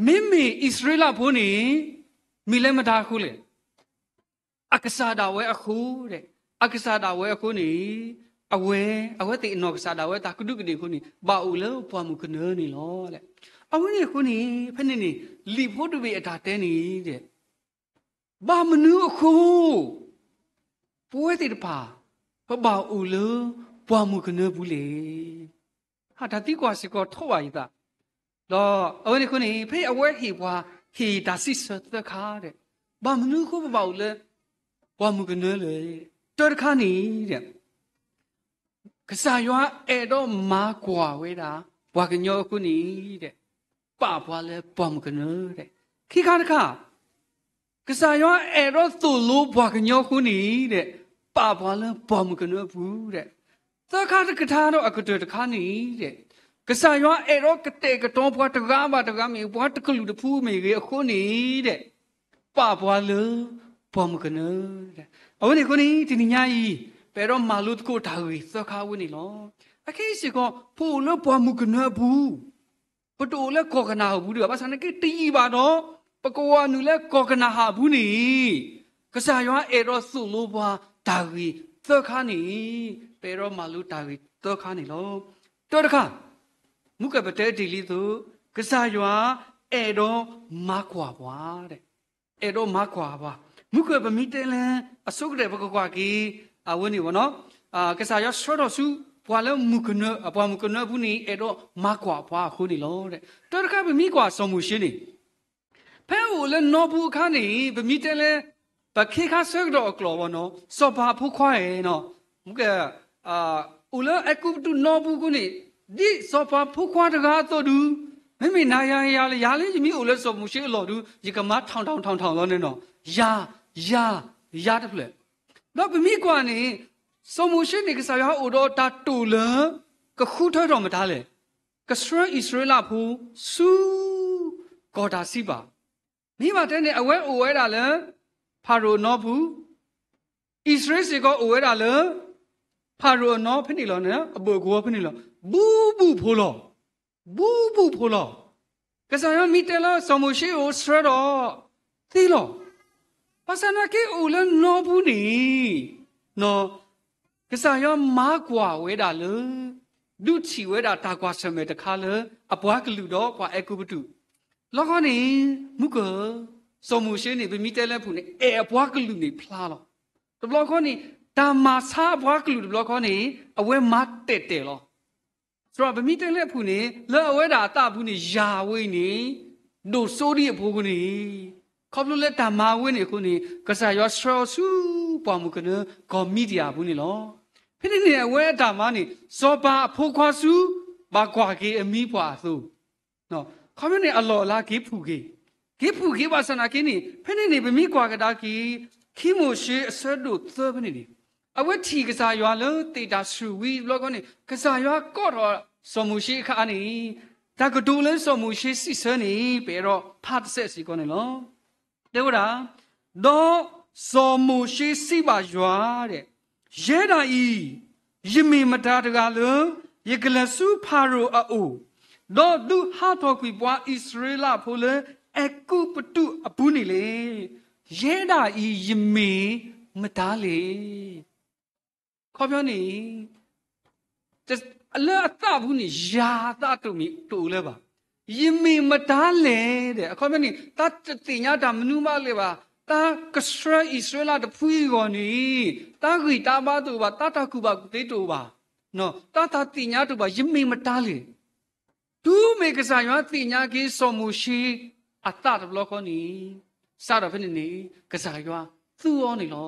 မ့မ့ၢ်အံၣ်စရ့လးဖိန့ၣ် မ့ၢ်လၢမတၤအဃိလဲၣ်. အကစၢ်ဒၣ်ဝဲအဃိ, အကစၢ်ဒၣ်ဝဲအဃိန့ၣ်, အဝဲ, အဝဲသ့ၣ်အနီၢ်ကစၢ်ဒၣ်ဝဲတၢ်ကဒူးကဒ့ၣ်အဃိန့ၣ် ဘၣ်အိၣ်လၢပှၢ်မုၢ်ကနၢန့ၣ်လီၤ. အဝဲန့ၣ်အဃိန့ၣ် ဖဲန့ၣ်န့ၣ် လံာ်ဖိတဘ့ၣ်အတၢ်တဲန့ၣ် ဘၣ်မနုၤအဃိ ပဝဲသ့ၣ်တဖၣ် ပဘၣ်အိၣ်လၢပှၢ်မုၢ်ကနၢပူၤလဲၣ်. တၢ်သံကွၢ်စ့ၢ်ကီးထီၣ်ဘၣ်ယသး, ဒီးအဝဲန့ၣ်အဃိန့ၣ် ဖဲအဝဲဟ့ၣ်ပှၤ ဟ့ၣ်တၢ်စံးဆၢသၢခါဒီး ဘၣ်မနုၤအဃိပဘၣ်အိၣ်လၢ ပှၢ်မုၢ်ကနၢလဲၣ်. တၢတခါန့ၣ် ကစၢ်ယွၤအဲၣ်ဒိးမၤကွၢ်ဝဲဒၣ် ပှၤကညီအဃိန့ၣ် ပာ်ပှၤလၢပှၢ်မုၢ်ကနၢ, ခံခါတခါ ကစၢ်ယွၤအဲၣ်ဒိးသိၣ်လိပှၤကညီအဃိန့ၣ် ပာ်ပှၤလၢပှၢ်မုၢ်ကနၢအပူၤ, သၢခါတကထါဒီးအကတၢၢ်တခါန့ၣ် ကစၢ်ယွၤအဲၣ်ဒိးကတဲာ်ကတီၤပှၤတဂၤဘၣ်တဂၤမ့ၢ်ဂ့ၤ ပှၤတကလုာ်တဖုမ့ၢ်ဂ့ၤအဃိန့ၣ် ပာ်ပှၤလၢပှၢ်မုၢ်ကနၢ. အဝဲန့ၣ်အဃိန့ၣ် တနံၤညါအံၤ ပအဲၣ်ဒိးမၤလိသကိးတၢ်ဂ့ၢ်သၢခါအဝဲန့ၣ်လီၤ. အခဲအံၤစ့ၢ်ကီး ပအိၣ်လၢပှၢ်မုၢ်ကနၢအပူၤ, ပတအိၣ်လၢကီၢ်ကနၤအပူၤဒံးဘၣ်. ဘၣ်ဆၣ်နာ်က့တယံာ်ဘၣ်ဒီး ပကဝၤနုာ်လၢကီၢ်ကနၤအပူၤန့ၣ် ကစၢ်ယွၤအဲၣ်ဒိးသိၣ်လိပှၤတၢ်ဂ့ၢ်သၢခါန့ၣ် ပအဲၣ်ဒိးမၤလိတၢ်ဂ့ၢ်သၢခါန့ၣ်လီၤ. တၢတခါ မုၢ်ကၢၢ်ပတဲတ့ၢ်လံအသိး ကစၢ်ယွၤအဲၣ်ဒိးမၤကွၢ်ပှၤ, အဲၣ်ဒိးမၤကွၢ်ပှၤ. မုၢ်ကၢၢ်ပမ့ၢ်တဲလၢ အဆိကတၢၢ်ပကကွၢ်က့ၤ အဝဲန့ၣ်ဝဲနီၤ, ကစၢ်ယွၤဆှၢထီၣ်ဆူ ပှၤလၢမုၢ်ကနၢ, ပှၢ်မုၢ်ကနၢအပူၤန့ၣ် အဲၣ်ဒိးမၤကွၢ်ပှၤအဃိန့ၣ်လီၤ. တၢတခါပမ့ၢ်ကွၢ်စီၤမိၤၡ့န့ၣ် ဖဲအိၣ်လၢနီပူၤအခါန့ၣ် ပမ့ၢ်တဲလၢ ပခ့ခါဆၢကတီၢ်အကျိာ်ဝဲနီၤ, စီၤပၤဖိခွါဧၢနီၤ, မုၢ်ကၢၢ် အိၣ်လၢအဲၤကူပတူးနီပူၤအဃိန့ၣ် ဒ်စီၤပၤဖိခွါတဂၤအသိးဒုး, မ့မ့ၢ်နၤယၤယၤလၢယၤလၢယမ့ၢ်အိၣ်လၢစီၤမိၤၡ့အလီၢ်ဒုး ယကမၤထီၣ်ထီၣ်ထီၣ်ထီၣ်လီၤန့ၣ်နီၤ, ယၤ, ယၤ, ယၤတဖျၢၣ်. ဒီးပမ့ၢ်ကွၢ်န့ၣ် စီၤမိၤၡ့န့ၣ် ကစၢ်ယွၤအိၣ်ဒီးတၢ်တိာ်လၢ ကဃုထၢထီၣ်မတၤလဲၣ်, ကဆှၢအံၣ်စရ့လးဖိဆူ ကီၢ်တၢ်စံးပာ်, မ့ၢ်ဘၣ်တဲန့ၣ် အဝဲအိၣ်ဝဲဒၣ်လၢ ဖၤရိၤအနီပူၤ, အံၣ်စရ့လးစ့ၢ်ကီးအိၣ်ဝဲဒၣ်လၢ ဖ ဖၤရိၤအနီၢ်ဖဲန့ၣ်လီၤ, အဘၢၣ်ကဝီၤဖဲန့ၣ်လီၤ. ဘူးဘူးဖိလီၤ. ဘူးဘူးဖိလီၤ. ကစၢ်ယွၤမ့ၢ်တဲလၢစီၤမိၤၡ့အအိၣ်ဆှၢဒီးသ့လီၤ. ဘၣ်ဆၣ်သနာ်က့အိၣ်လၢနီၢ်ပူၤန့ၣ် ကစၢ်ယွၤမၤကွၢ်ဝဲဒၣ်လၢ ဒုးထံၣ်ဝဲဒၣ်တၢ်ကွၢ်ဆၢၣ်မဲာ်တခါလၢအပှၤကလုာ်ဒီးပှၤအဲၤကူပတူး. တဘျီဃီန့ၣ် မုၢ်ကၢၢ် စီၤမိၤၡ့န့ၣ် ပမ့ၢ်တဲလၢအပူၤန့ၣ် အဲၣ်အပှၤကလုာ်န့ၣ်ဖျါလီၤ. တဘျီဃီန့ၣ် တၢ်မၤဆါအပှၤကလုာ်တဘျီဃီန့ၣ် အဝဲမၤတဲာ်တဲာ်လီၤ. သရၣ်ပမ့ၢ်တဲလၢအပူၤန့ၣ် လၢအဝဲဒၣ်အသးပူၤန့ၣ် ယၤဝဲအံၤန့ၣ် ဒိၣ်စိဒံးအဖိအဃိန့ၣ် ခီဖျိလၢတၢ်မၤဝဲန့ၣ်အဃိန့ၣ် ကစၢ်ယွၤဆှၢအီၤဆူပှၢ်မုၢ်ကနၢကီၢ်မံဒံယၣ်အပူၤန့ၣ်လီၤ. ဖဲန့ၣ်န့ၣ် အဝဲအတၢ်မၤန့ၣ် စီၤပၤအဖိခွါဆူ ဘၣ်ကွၢ်က့ၤအမံပှၢ်အသိး ခီဖျိန့ၣ် အလီၢ်အလၤက့ၤဖုၣ်က့ၤ, က့ၤဖုၣ်က့ၤဘၣ်ဆၣ်သနာ်က့န့ၣ် ဖဲန့ၣ်န့ၣ် ပမ့ၢ်ကွၢ်ကဒါက့ၤ ခံမိၤၡ့အဆၢဒိၣ်သၢဖဲန့ၣ်န့ၣ် အဝဲထံၣ်ကစၢ်ယွၤလၢသ့ၣ်တၢ်ဆူၣ်ဝံၤတဘျီဃီန့ၣ် ကစၢ်ယွၤကိးထီၣ်စီၤမိၤၡ့အခါန့ၣ် တၢ်ကတိၤလၢစီၤမိၤၡ့စံးဆၢန့ၣ် ပအဲၣ်ဒိးဖးတစဲးစ့ၢ်ကီးန့ၣ်လီၤ. တဲဝဲဒၣ်, ဒီးစီၤမိၤၡ့စံးဘၣ်ယွၤ, ယဲဒၣ်အံၤ ယမ့ၢ်မတၤတဂၤလၢ ယကလဲၤဆူဖၤရိၤအအိၣ်, ဒီးဒုးဟးထီၣ်ကွံာ်ပှၤအံၣ်စရ့လးဖိလၢအဲၤကူပတူးအပူၤန့ၣ်လဲၣ်. ယဲဒၣ်အံၤ ယမ့ၢ်မတၤလဲၣ်. ခီဖျိန့ၣ် လၢအသးပူၤန့ၣ် ယၤသးတမ့ၢ်တအိၣ်လၢၤဘၣ်. ယမ့ၢ်မတၤလဲၣ်ဒီး အခီပညီန့ၣ် တၢ်တသ့ၣ်ညါတၢ်မနုၤမးလၢၤဘၣ်, တၢ်ကဆှၢအံၣ်စရ့လးတဖုအံၤအဂီၢ်န့ၣ် တၢ်ဂံၢ်တၢ်ဘါတအိၣ်ဘၣ်, တၢ်တၢ်ကူၣ်ဘၣ်ကူၣ်သ့တအိၣ်ဘၣ်, တၢ်တၢ်သ့ၣ်ညါတအိၣ်ဘၣ်, ယမ့ၢ်မတၤလဲၣ်. တုၤမ့ၢ်ကစၢ်ယွၤသ့ၣ်ညါက့ၤစီၤမိၤၡ့အသးတဘျီဃီန့ၣ် စးထီၣ်ဖဲန့ၣ်န့ၣ် ကစၢ်ယွၤသူအီၤန့ၣ်လီၤ.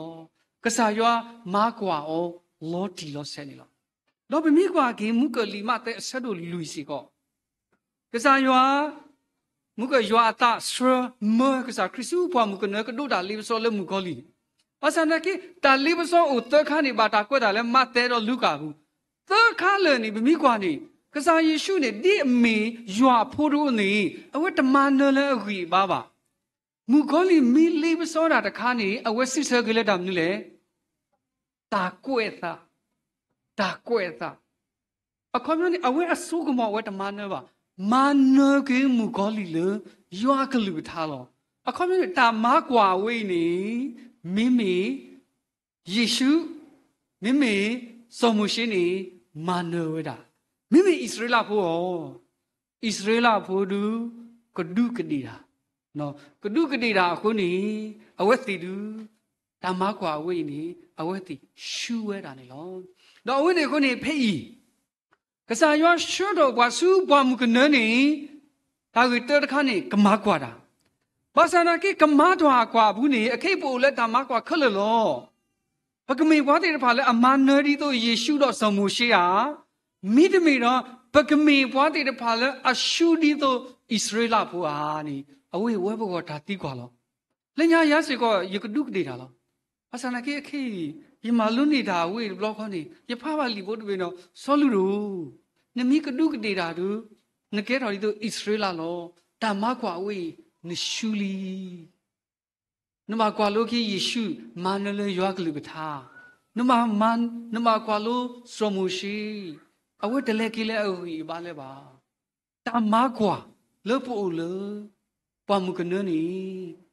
ကစၢ်ယွၤမၤကွၢ်အီၤလီၤတံၢ်လီၤဆဲးန့ၣ်လီၤ. ဒီးပမ့ၢ်ကွၢ်က့ၤ မုၢ်ကၢၢ်လံာ်မးသဲအဆၢဒိၣ်လွံၢ်စ့ၢ်ကီး ကစၢ်ယွၤ မုၢ်ကၢၢ်ယွၤအသးဆှၢမၢကစၢ်ခရံာ်ဆူပှၢ်မုၢ်ကနၢ ကဒိးတၢ်လ့ပစီလၢမုၣ်ကီၤလံၢ်န့ၣ်, ဘၣ်ဆၣ်သနာ်က့ တၢ်လ့ပစီအိၣ်သၢခါန့ၣ် ဘၣ်တၢ်ကွဲးတၢ်လၢမးသဲဒီးလူၤကၣ်အပူၤ, သၢခါလၢာ်န့ၣ် ပမ့ၢ်ကွၢ်န့ၣ် ကစၢ်ယ့ၣ်ၡူးန့ၣ် ဒ်အမ့ၢ်ယွၤအဖိတအိၣ်န့ၣ် အဝဲတမၤနၢၤလၢအဂံၢ်အဘါဘၣ်. မုၣ်ကီၤလံၢ်မ့ၢ်လ့ပစီတၢ်တခါန့ၣ် အဝဲစံးဆၢက့ၤလၢတၢ်မနုၤလဲၣ်. တၢ်ကွဲးအသး, တၢ်ကွဲးအသး. အခီပညီန့ၣ် အဝဲအစိကမီၤအဝဲတမၤနၢၤဘၣ်, မၤနၢၤက့ၤမုၣ်ကီၤလံၢ်လၢ ယွၤအကလုၢ်ကထါလီၤ. အခီပညီန့ၣ် တၢ်မၤကွၢ်အဝဲအံၤန့ၣ် မ့မ့ၢ် ယ့ၣ်ၡူး, မ့မ့ၢ်စီၤမိၤၡ့န့ၣ် မၤနၢၤဝဲဒၣ်, မ့မ့ၢ်အံၣ်စရ့လးဖိအီၤ, အံၣ်စရ့လးဖိဒုး ကဒူးကဒ့ၣ်တၢ်, ကဒူးကဒ့ၣ်တၢ်အဃိန့ၣ် အဝဲသ့ၣ်ဒုး တၢ်မၤကွၢ်အဝဲအံၤန့ၣ် အဝဲသ့ၣ်ဆူဝဲဒၣ်န့ၣ်လီၤ. ဒီးအဝဲန့ၣ်အဃိန့ၣ် ဖဲအံၤ ကစၢ်ယွၤဆှၢထီၣ်ပှၤဆူပှၢ်မုၢ်ကနၢန့ၣ် တၢ်ဂ့ၢ်တၢတခါန့ၣ် ကမၤကွၢ်တၢ်, ဘၣ်ဆၣ်သနာ်က့ ကမၤတၢ်အကွၢ်အပူၤန့ၣ် အခဲအံၤပအိၣ်လၢတၢ်မၤကွၢ်ခဲလၢာ်လီၤ. ပကမ့ၢ်ပှၤသ့ၣ်တဖၣ်လၢအမၤနၢၤဒ်သိးယ့ၣ်ၡူးဒီးစီၤမိၤၡ့ဧါ, မ့တမ့ၢ်ဒီး ပကမ့ၢ်ပှၤသ့ၣ်တဖၣ်လၢအဆူဒ်သိးအံၣ်စရ့လးဖိဧါန့ၣ် အဝဲအံၤဝဲပဂီၢ်တၢ်သံကွၢ်လီၤ. လၢညါယၤစ့ၢ်ကီး ယကဒူးကဒ့ၣ်တၢ်လီၤ. ဘၣ်ဆၣ်သနာ်က့အခဲအံၤ ယမၤလိန့ၢ်တၢ်အဝဲအံၤတဘျီဃီန့ၣ် ယဖးဘၣ်လံာ်ဖိတဘ့ၣ်ဒီး စီၤလူၢ်ဒိၣ်, နမ့ၢ်ကဒူးကဒ့ၣ်တၢ်ဒီး နကဲထီၣ်ဒ်သိးအံၣ်စရ့လးလီၤ. တၢ်မၤကွၢ်အဝဲအံၤ နဆူလံ. နဘၣ်ကွၢ်လိက့ၤယ့ၣ်ၡူး မၤနၢၤလၢယွၤကလုၢ်ကထါ, နဘၣ်, နဘၣ်ကွၢ်လိစီၤမိၤၡ့ အဝဲတလဲၤက့ၤလၢအဂံၢ်အဘါလၢၤဘၣ်. တၢ်မၤကွၢ်လၢပအိၣ်လၢ ပှၢ်မုၢ်ကနၢန့ၣ်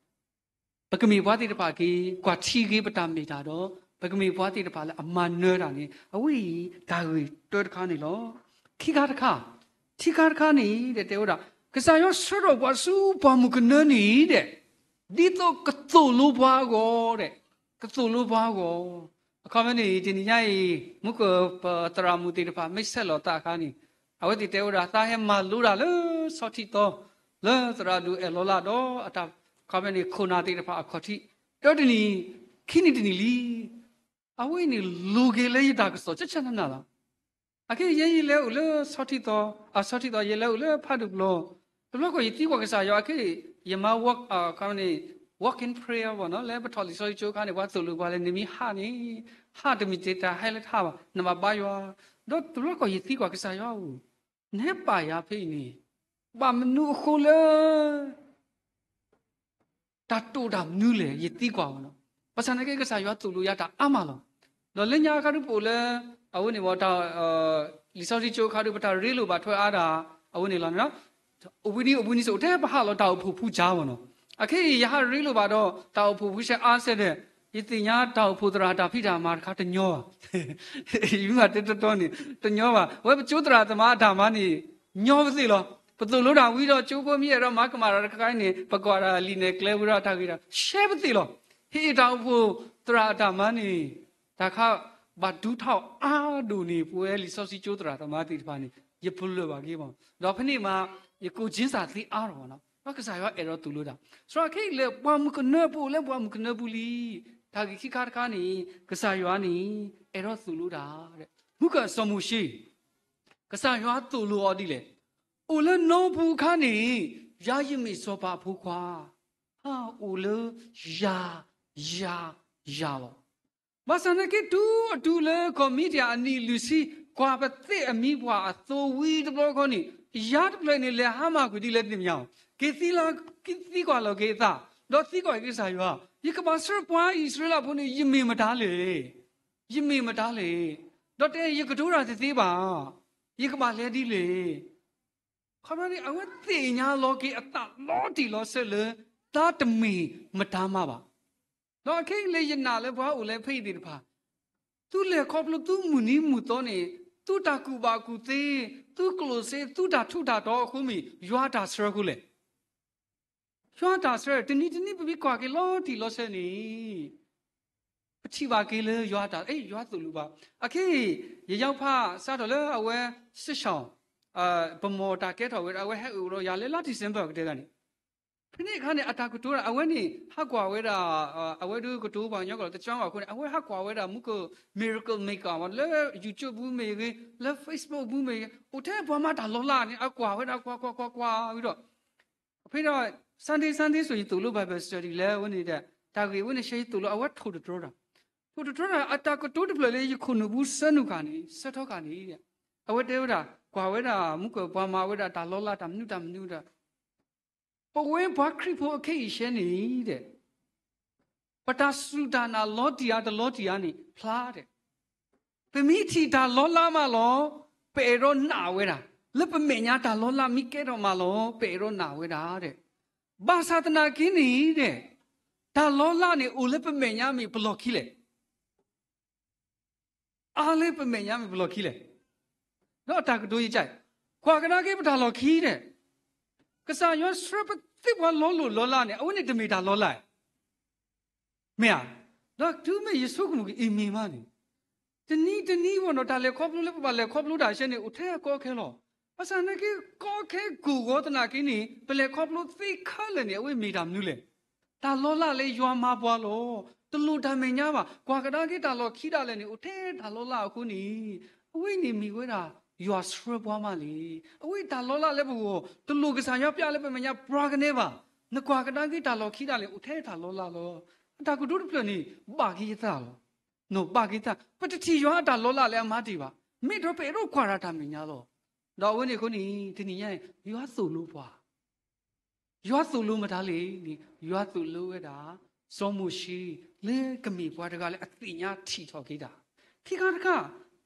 ပကမ့ၢ်ပှၤသ့ၣ်တဖၣ်က့ၤ ကွၢ်ထံက့ၤပတၢ်မ့ၢ်တၢ်ဒီး ပကမ့ၢ်ပှၤသ့ၣ်တဖၣ်လၢအမၤနၢၤတၢ်န့ၣ် အဝဲအံၤတၢ်ဂ့ၢ်တၢတခါန့ၣ်လီၤ. ခံခါတခါ, ခံခါတခါန့ၣ် တဲဝဲဒၣ် ကစၢ်ယွၤဆှၢထီၣ်ပှၤဆူပှၢ်မုၢ်ကနၢန့ၣ်ဒီး ဒ်သိးကသိၣ်လိပှၤအဂီၢ်ဒီး ကသိၣ်လိပှၤအဂီၢ်. အခီပညီန့ၣ် တနံၤညါအံၤ မုၢ်ကၢၢ်ပသရၣ်မုၣ်သ့ၣ်တဖၣ် မ့ၢ်ဆဲးလီၤသးအခါန့ၣ် အဝဲသ့ၣ်တဲဝဲဒၣ် သးဟဲမၤလိတၢ်လၢဆီထံသီ လၢသရၣ်ဒိၣ်အဲၣ်လီၤလၢဒီးအတၢ် အခီပညီန့ၣ် ခိၣ်နၢ်သ့ၣ်တဖၣ်အခီၣ်ထံး တၢတနံၤ ခံနံၤတနံၤလံ. အဝဲအံၤန့ၣ် လိၤက့ၤလၢယတၢ်ကစီၣ် ဆၢဆၢနးနးလီၤ. အခဲအံၤ ယဲယလဲၤအိၣ်လၢဆီထံသီ, အဆီထံသီ ယလဲၤအိၣ်လၢဖးဒိၣ်ပျီ, တဘျီဃီယသံကွၢ်ကစၢ်ယွၤအခဲအံၤ ယမၤ walk, အခီပညီန့ၣ် walking prayer ဘၣ်နီၤ, လၢပထီၣ်လံာ်စီဆှံကၠိအခါန့ၣ် ပှၤသိၣ်လိပှၤလဲၣ်, နမ့ၢ်ဟးန့ၣ် ဟးတမ့ၢ်တၢ်ဟဲလၢထးဘၣ်, နဘၣ်ဘါယွၤ, ဒီးတဘျီဃီယသံကွၢ်ကစၢ်ယွၤဧၢ, နဟဲပာ်ယၤဖဲအံၤန့ၣ် ဘၣ်မနုၤအဃိလဲၣ် တၢ်တိာ်တၢ်မနုၤလဲၣ် ယသံကွၢ်ဘၣ်နီၤ. ဘၣ်ဆၣ်သနာ်က့ ကစၢ်ယွၤသိၣ်လိယၤတၢ်အါမးလီၤ. ဒီးလၢညါအခါဒုးပအိၣ်လၢ အဝဲန့ၣ်ဝဲ လံာ်စီဆှံကၠိခါဒုး ပတၢ်ရ့လိာ်ဘၣ်ထွဲအါဒၣ် အဝဲန့ၣ်လီၤန့ၣ်. အိၣ်ဘှံးနံၤ အိၣ်ဘှံးနံၤစ့ၢ် အိၣ်ထဲပဟးလီၤတၢ်အိၣ်ဖှိၣ်ဖုကၠါမ့ၢ်နီၤ. အခဲအံၤ ယဟးရ့လိာ်ဘၣ်ဒီး တၢ်အိၣ်ဖှိၣ်ဖုဆဲးအါဆဲးဒီး ယသ့ၣ်ညါတၢ်အိၣ်ဖှိၣ်သရၣ်တၢ်ဖံးတၢ်မၤတခါတညီဘၣ်. ယမ့ၢ်တဲတီတီန့ၣ် တညီဘၣ်. အဝဲပကၠိသရၣ်သမါအတၢ်မၤန့ၣ် ညီပသ့ၣ်လီၤ. ပသိၣ်လိတၢ်ဝံၤဒီး ကၠိဖိမ့ၢ်အဲၣ်ဒိးမၤကမၣ်တၢ်တခါအံၤန့ၣ် ပကွၢ်တၢ်လံာ်နဲၣ်ကျဲဝံၤဒီး တၢ်ဂ့ၢ်တၢ် ရှဲပသ့ၣ်လီၤ. ဟ့ၣ်တၢ်အိၣ်ဖှိၣ်သရၣ်အတၢ်မၤန့ၣ် တၢ်ခါ ဘၣ်ဒူထီၣ်အါဒိၣ်န့ၣ် ပဝဲလံာ်စီဆှံကၠိသရၣ်သမါသ့ၣ်တဖၣ်န့ၣ် ယပလၢၢ်ဘၣ်က့ၤမး. ဒီးဖဲန့ၣ်မး ယကိၣ်ကၠ့စၢ်သ့အါထီၣ်ဘၣ်နီၤ. ဒီးကစၢ်ယွၤအဲၣ်ဒိးသိၣ်လိတၢ်. စှၤခဲအံၤလၢပှၤမုၣ်ကနၢ ပအိၣ်လၢပှၤမုၣ်ကနၢပူၤလံ. တၢ်ဂ့ၢ်ခံခါတခါန့ၣ် ကစၢ်ယွၤန့ၣ် အဲၣ်ဒိးသိၣ်လိတၢ်. မူကစီၤမိၤၡ့ ကစၢ်ယွၤသိၣ်လိအီၤဒ်လဲၣ်. အိၣ်လၢနီပူၤအခါန့ၣ် ယၤယမ့ၢ်စီၤပၤအဖိခွါ, ဟးအိၣ်လၢယၤ, ယၤ, ယၤလီၤ. ဘၣ်ဆၣ်နာ်က့ တုၤအတုၤလၢကီၢ်မံဒံယၣ်အနံၣ်လွံၢ်ဆံ, ကွၢ်ပသ့ၣ်အမံၤပှၢ်အသိဝံၤတဘျီဃီန့ၣ်, ယၤတဖျၢၣ်န့ၣ် လဲၤဟါမၢ်ကွံာ်ဒ်လဲၣ်တသ့ၣ်ညါ, က့ၤသံကွၢ်လီၤက့ၤအသး, ဒီးသံကွၢ်က့ၤကစၢ်ယွၤ, ယကဘၣ်ဆှၢပှၤအံၣ်စရ့လးဖိန့ၣ် ယမ့ၢ်မတၤလဲၣ်. ယမ့ၢ်မတၤလဲၣ်. ဒီးတဲယကတိၤတၢ်တသ့ဘၣ်, ယကဘၣ်လဲၤဒ်လဲၣ်. ခီဖျိန့ၣ် အဝဲသ့ၣ်ညါလီၤက့ၤအသးလီၤတံၢ်လီၤဆဲးလၢ တၢ်တမ့ၢ်မတၤမးဘၣ်. ဒီးခဲအံၤလၢယနာ်လၢပှၤအိၣ်လၢဖဲအံၤသ့ၣ်တဖၣ်, သုလဲၤခီဖျိ သုမုၢ်နံၤမုၢ်သီန့ၣ်, သုတၢ်ကူၣ်ဘၣ်ကူၣ်သ့, သုကျိၣ်စ့, သုတၢ်ထူးတၢ်တီအဃိမ့ၢ် ယွၤတၢ်ဆှၢအဃိလဲၣ်. ယွၤတၢ်ဆှၢ, တနံၤတနံၤ ပမ့ၢ်ကွၢ်က့ၤလီၤတံၢ်လီၤဆဲးန့ၣ်, ပထံၣ်ဘၣ်က့ၤလၢယွၤတၢ်, ယွၤသိၣ်လိဘၣ်. အခဲအံၤ ယယီဖးစးထီၣ်လၢအဝဲ စစ်ရှောင်, ပမီၢ်တၢ်ကဲထီၣ်ဝဲဒၣ် အဝဲဟဲအိၣ်ဒီးယၤလၢလါ December ကတၢၢ်တၢ်န့ၣ်, ဖဲန့ၣ်အခါန့ၣ် အတၢ်ကတိၤတၢ် အဝဲန့ၣ် ဟးကွၢ်ဝဲဒၣ်, အဝဲဒၣ်ကတိၤပှၤကညီကျိာ် တကၠီဘၣ်အဃိန့ၣ် အဝဲဟးကွၢ်ဝဲဒၣ်မူက miracle maker မး လၢ YouTube ပူၤမ့ၢ်ဂ့ၤ, လၢ Facebook ပူၤမ့ၢ်ဂ့ၤ, အိၣ်ထဲပှၤမၤတၢ်လီၤလးန့ၣ် အကွၢ်ဝဲဒၣ် ကွၢ်ကွၢ်ကွၢ်ကွၢ်ဝံၤဒီး ဖဲဒီး Sunday Sunday ဆိုရင် သိၣ်လိ Bible study လၢအဝဲန့ၣ်ဒီး တၢ်ဂ့ၢ်ဝဲန့ၣ် ရှဲယသိၣ်လိ အဝဲထိၣ်သတြီတၢ်, ထိၣ်သတြီတၢ် အတၢ်ကတိၤတဖျၢၣ်လၢယခိၣ်နူာ်ပူၤဆၢနုာ်ဃာ်န့ၣ် ဆၢထီၣ်ဃာ်န့ၣ်, အဝဲတဲဝဲဒၣ် ကွၢ်ဝဲဒၣ် မူကပှၤမၤဝဲဒၣ်တၢ်လီၤလး တၢ်မနုၤတၢ်မနုၤဒီး ပဝဲပှၤခရံာ်ဖိအခဲအံၤရှဲန့ၣ်ဒီး ပတၢ်စူၢ်တၢ်နာ်လီၤတံၢ်ဧါတလီၤတံၢ်ဧါန့ၣ် ဖျါဒီး ပမ့ၢ်ထံၣ်တၢ်လီၤလးမးလီၤ, ပအဲၣ်ဒိးနာ်ဝဲဒၣ်, လၢပမဲာ်ညါတၢ်လီၤလးမ့ၢ်ကဲထီၣ်မးလီၤ ပအဲၣ်ဒိးနာ်ဝဲဒၣ်ဒီး, ဘၣ်ဆၣ်သနာ်က့န့ၣ်ဒီး တၢ်လီၤလးန့ၣ် အိၣ်လၢပမဲာ်ညါမ့ၢ်ပလီၢ်ခံလဲၣ်. အါလၢပမဲာ်ညါမ့ၢ်ပလီၢ်ခံလဲၣ်. ဒီးအတၢ်ကတိၤယကၢ်, ကွၢ်ကဒါက့ၤပတၢ်လီၢ်ခံဒီး ကစၢ်ယွၤဆှၢပသ့ၣ်ပှၤလီၤလိၢ်လီၤလးန့ၣ် အဝဲန့ၣ်တမ့ၢ်တၢ်လီၤလး မ့ၢ်ဧါ. ဒီးတုၤမ့ၢ်ယဆိကမိၣ်က့ၤအံၤမ့ၢ်မးန့ၣ်, တနံၤတနံၤဘၣ်နီၤ တၢ်လဲၤခီဖျိလၢပဘၣ်လဲၤခီဖျိတၢ်ရှဲန့ၣ် အိၣ်ထဲအကီအခဲလီၤ. ဘၣ်ဆၣ်သနာ်က့ ကီခဲကိၢ်ဂီၤသနာ်က့န့ၣ် ပလဲၤခီဖျိသ့ခဲလၢာ်န့ၣ် အဝဲမ့ၢ်တၢ်မနုၤလဲၣ်. တၢ်လီၤလးလၢယွၤမၤပှၤလီၤ. တလိၣ်တၢ်မဲာ်ညါဘၣ်. ကွၢ်ကဒါက့ၤတၢ်လီၢ်ခံဒၣ်လဲာ်န့ၣ် အိၣ်ထဲတၢ်လီၤလးအဃိန့ၣ်, အဝဲန့ၣ်မ့ၢ်ဝဲဒၣ် ယွၤဆှၢပှၤမးလံ. အဝဲတၢ်လီၤလးလၢပဂီၢ် တလိၣ်ကစၢ်ယွၤပျၢ်လၢပမဲာ်ညါပှၤကနဲဘၣ်. နကွၢ်ကဒါက့ၤတၢ်လီၢ်ခံဒၣ်လဲာ် အိၣ်ထဲတၢ်လီၤလးလီၤ. အတၢ်ကတိၤတဖျၢၣ်န့ၣ် ဘၣ်က့ၤယသးလီၤ. ဘၣ်က့ၤသး ပတထံၣ်ယွၤအတၢ်လီၤလးလၢအမၤတ့ၢ်ဘၣ်. မ့ၢ်ဒီးပအဲၣ်ဒိးကွၢ်တၢ်တၢ်မဲာ်ညါလီၤ. ဒီးအဝဲန့ၣ်အဃိန့ၣ် တနံၤညါအံၤ ယွၤသိၣ်လိပှၤ ယွၤသိၣ်လိမတၤလဲၣ်န့ၣ် ယွၤသိၣ်လိဝဲဒၣ် စီၤမိၤၡ့ လၢကမ့ၢ်ပှၤတဂၤလၢအသ့ၣ်ညါထံၣ်ထီၣ်က့ၤတၢ်. ခံခါတခါ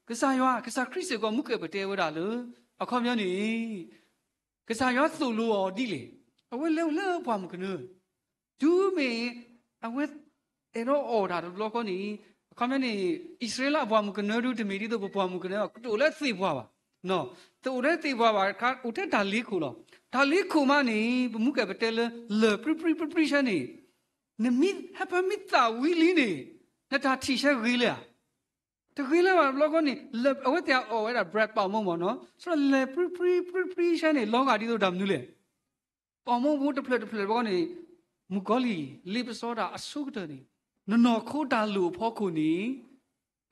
ကစၢ်ယွၤ ကစၢ်ခရံာ်စ့ၢ်ကီး မူကပတဲဝဲဒၣ်လၢ အခီပညီန့ၣ် ကစၢ်ယွၤသိၣ်လိအီၤဒ်လဲၣ်. အဝဲလဲၤအိၣ်လၢပှၢ်မုၢ်ကနၢ တုၤမ့ၢ် အဝဲ အဲၣ်ဒိးအီၣ်တၢ်တဘျီဃီန့ၣ်, အခီပညီန့ၣ် အံၣ်စရ့လးအပှၢ်မုၢ်ကနၢဒု တမ့ၢ်ဒ်သိးပပှၢ်မုၢ်ကနၢ တအိၣ်လၢသ့ၣ်ပှၢ်ဘၣ်. တအိၣ်လၢသ့ၣ်ပှၢ်ဘၣ်တခါ အိၣ်ထဲတၢ်လ့ခိၣ်လီၤ. တၢ်လ့ခိၣ်မးန့ၣ် ပမူကပတဲလၢ လၢၢ်ပြံပြံပြံပြံဆဲန့ၣ်, နမ့ၢ်ဟဲဖၢမ့ၢ်သၣ်ဝံၤလံန့ၣ် နတၢ်ထံၣ်ဆဲဂ့ၤလၢဧါ. တဂ့ၤလၢၤဘၣ်တဘျီဃီန့ၣ် အဝဲသ့ၣ်အီၣ်ဝဲဒၣ် bread ပာ်မူမ့ၢ်နီၤ, ဆိလၢၢ်ပြံပြံပြံပြံဆဲန့ၣ် လီၤဂာ်ဒ်သိးတၢ်မနုၤလဲၣ်. ပာ်မူဖိတဖျၢၣ်တဖျၢၣ်တဘျီဃီန့ၣ် မုၣ်ကီၤလံၢ် လ့ပစီတၢ်အဆိကတၢၢ်န့ၣ် နနီၢ်ခိတၢ်လိၣ်အဖီခိၣ်န့ၣ်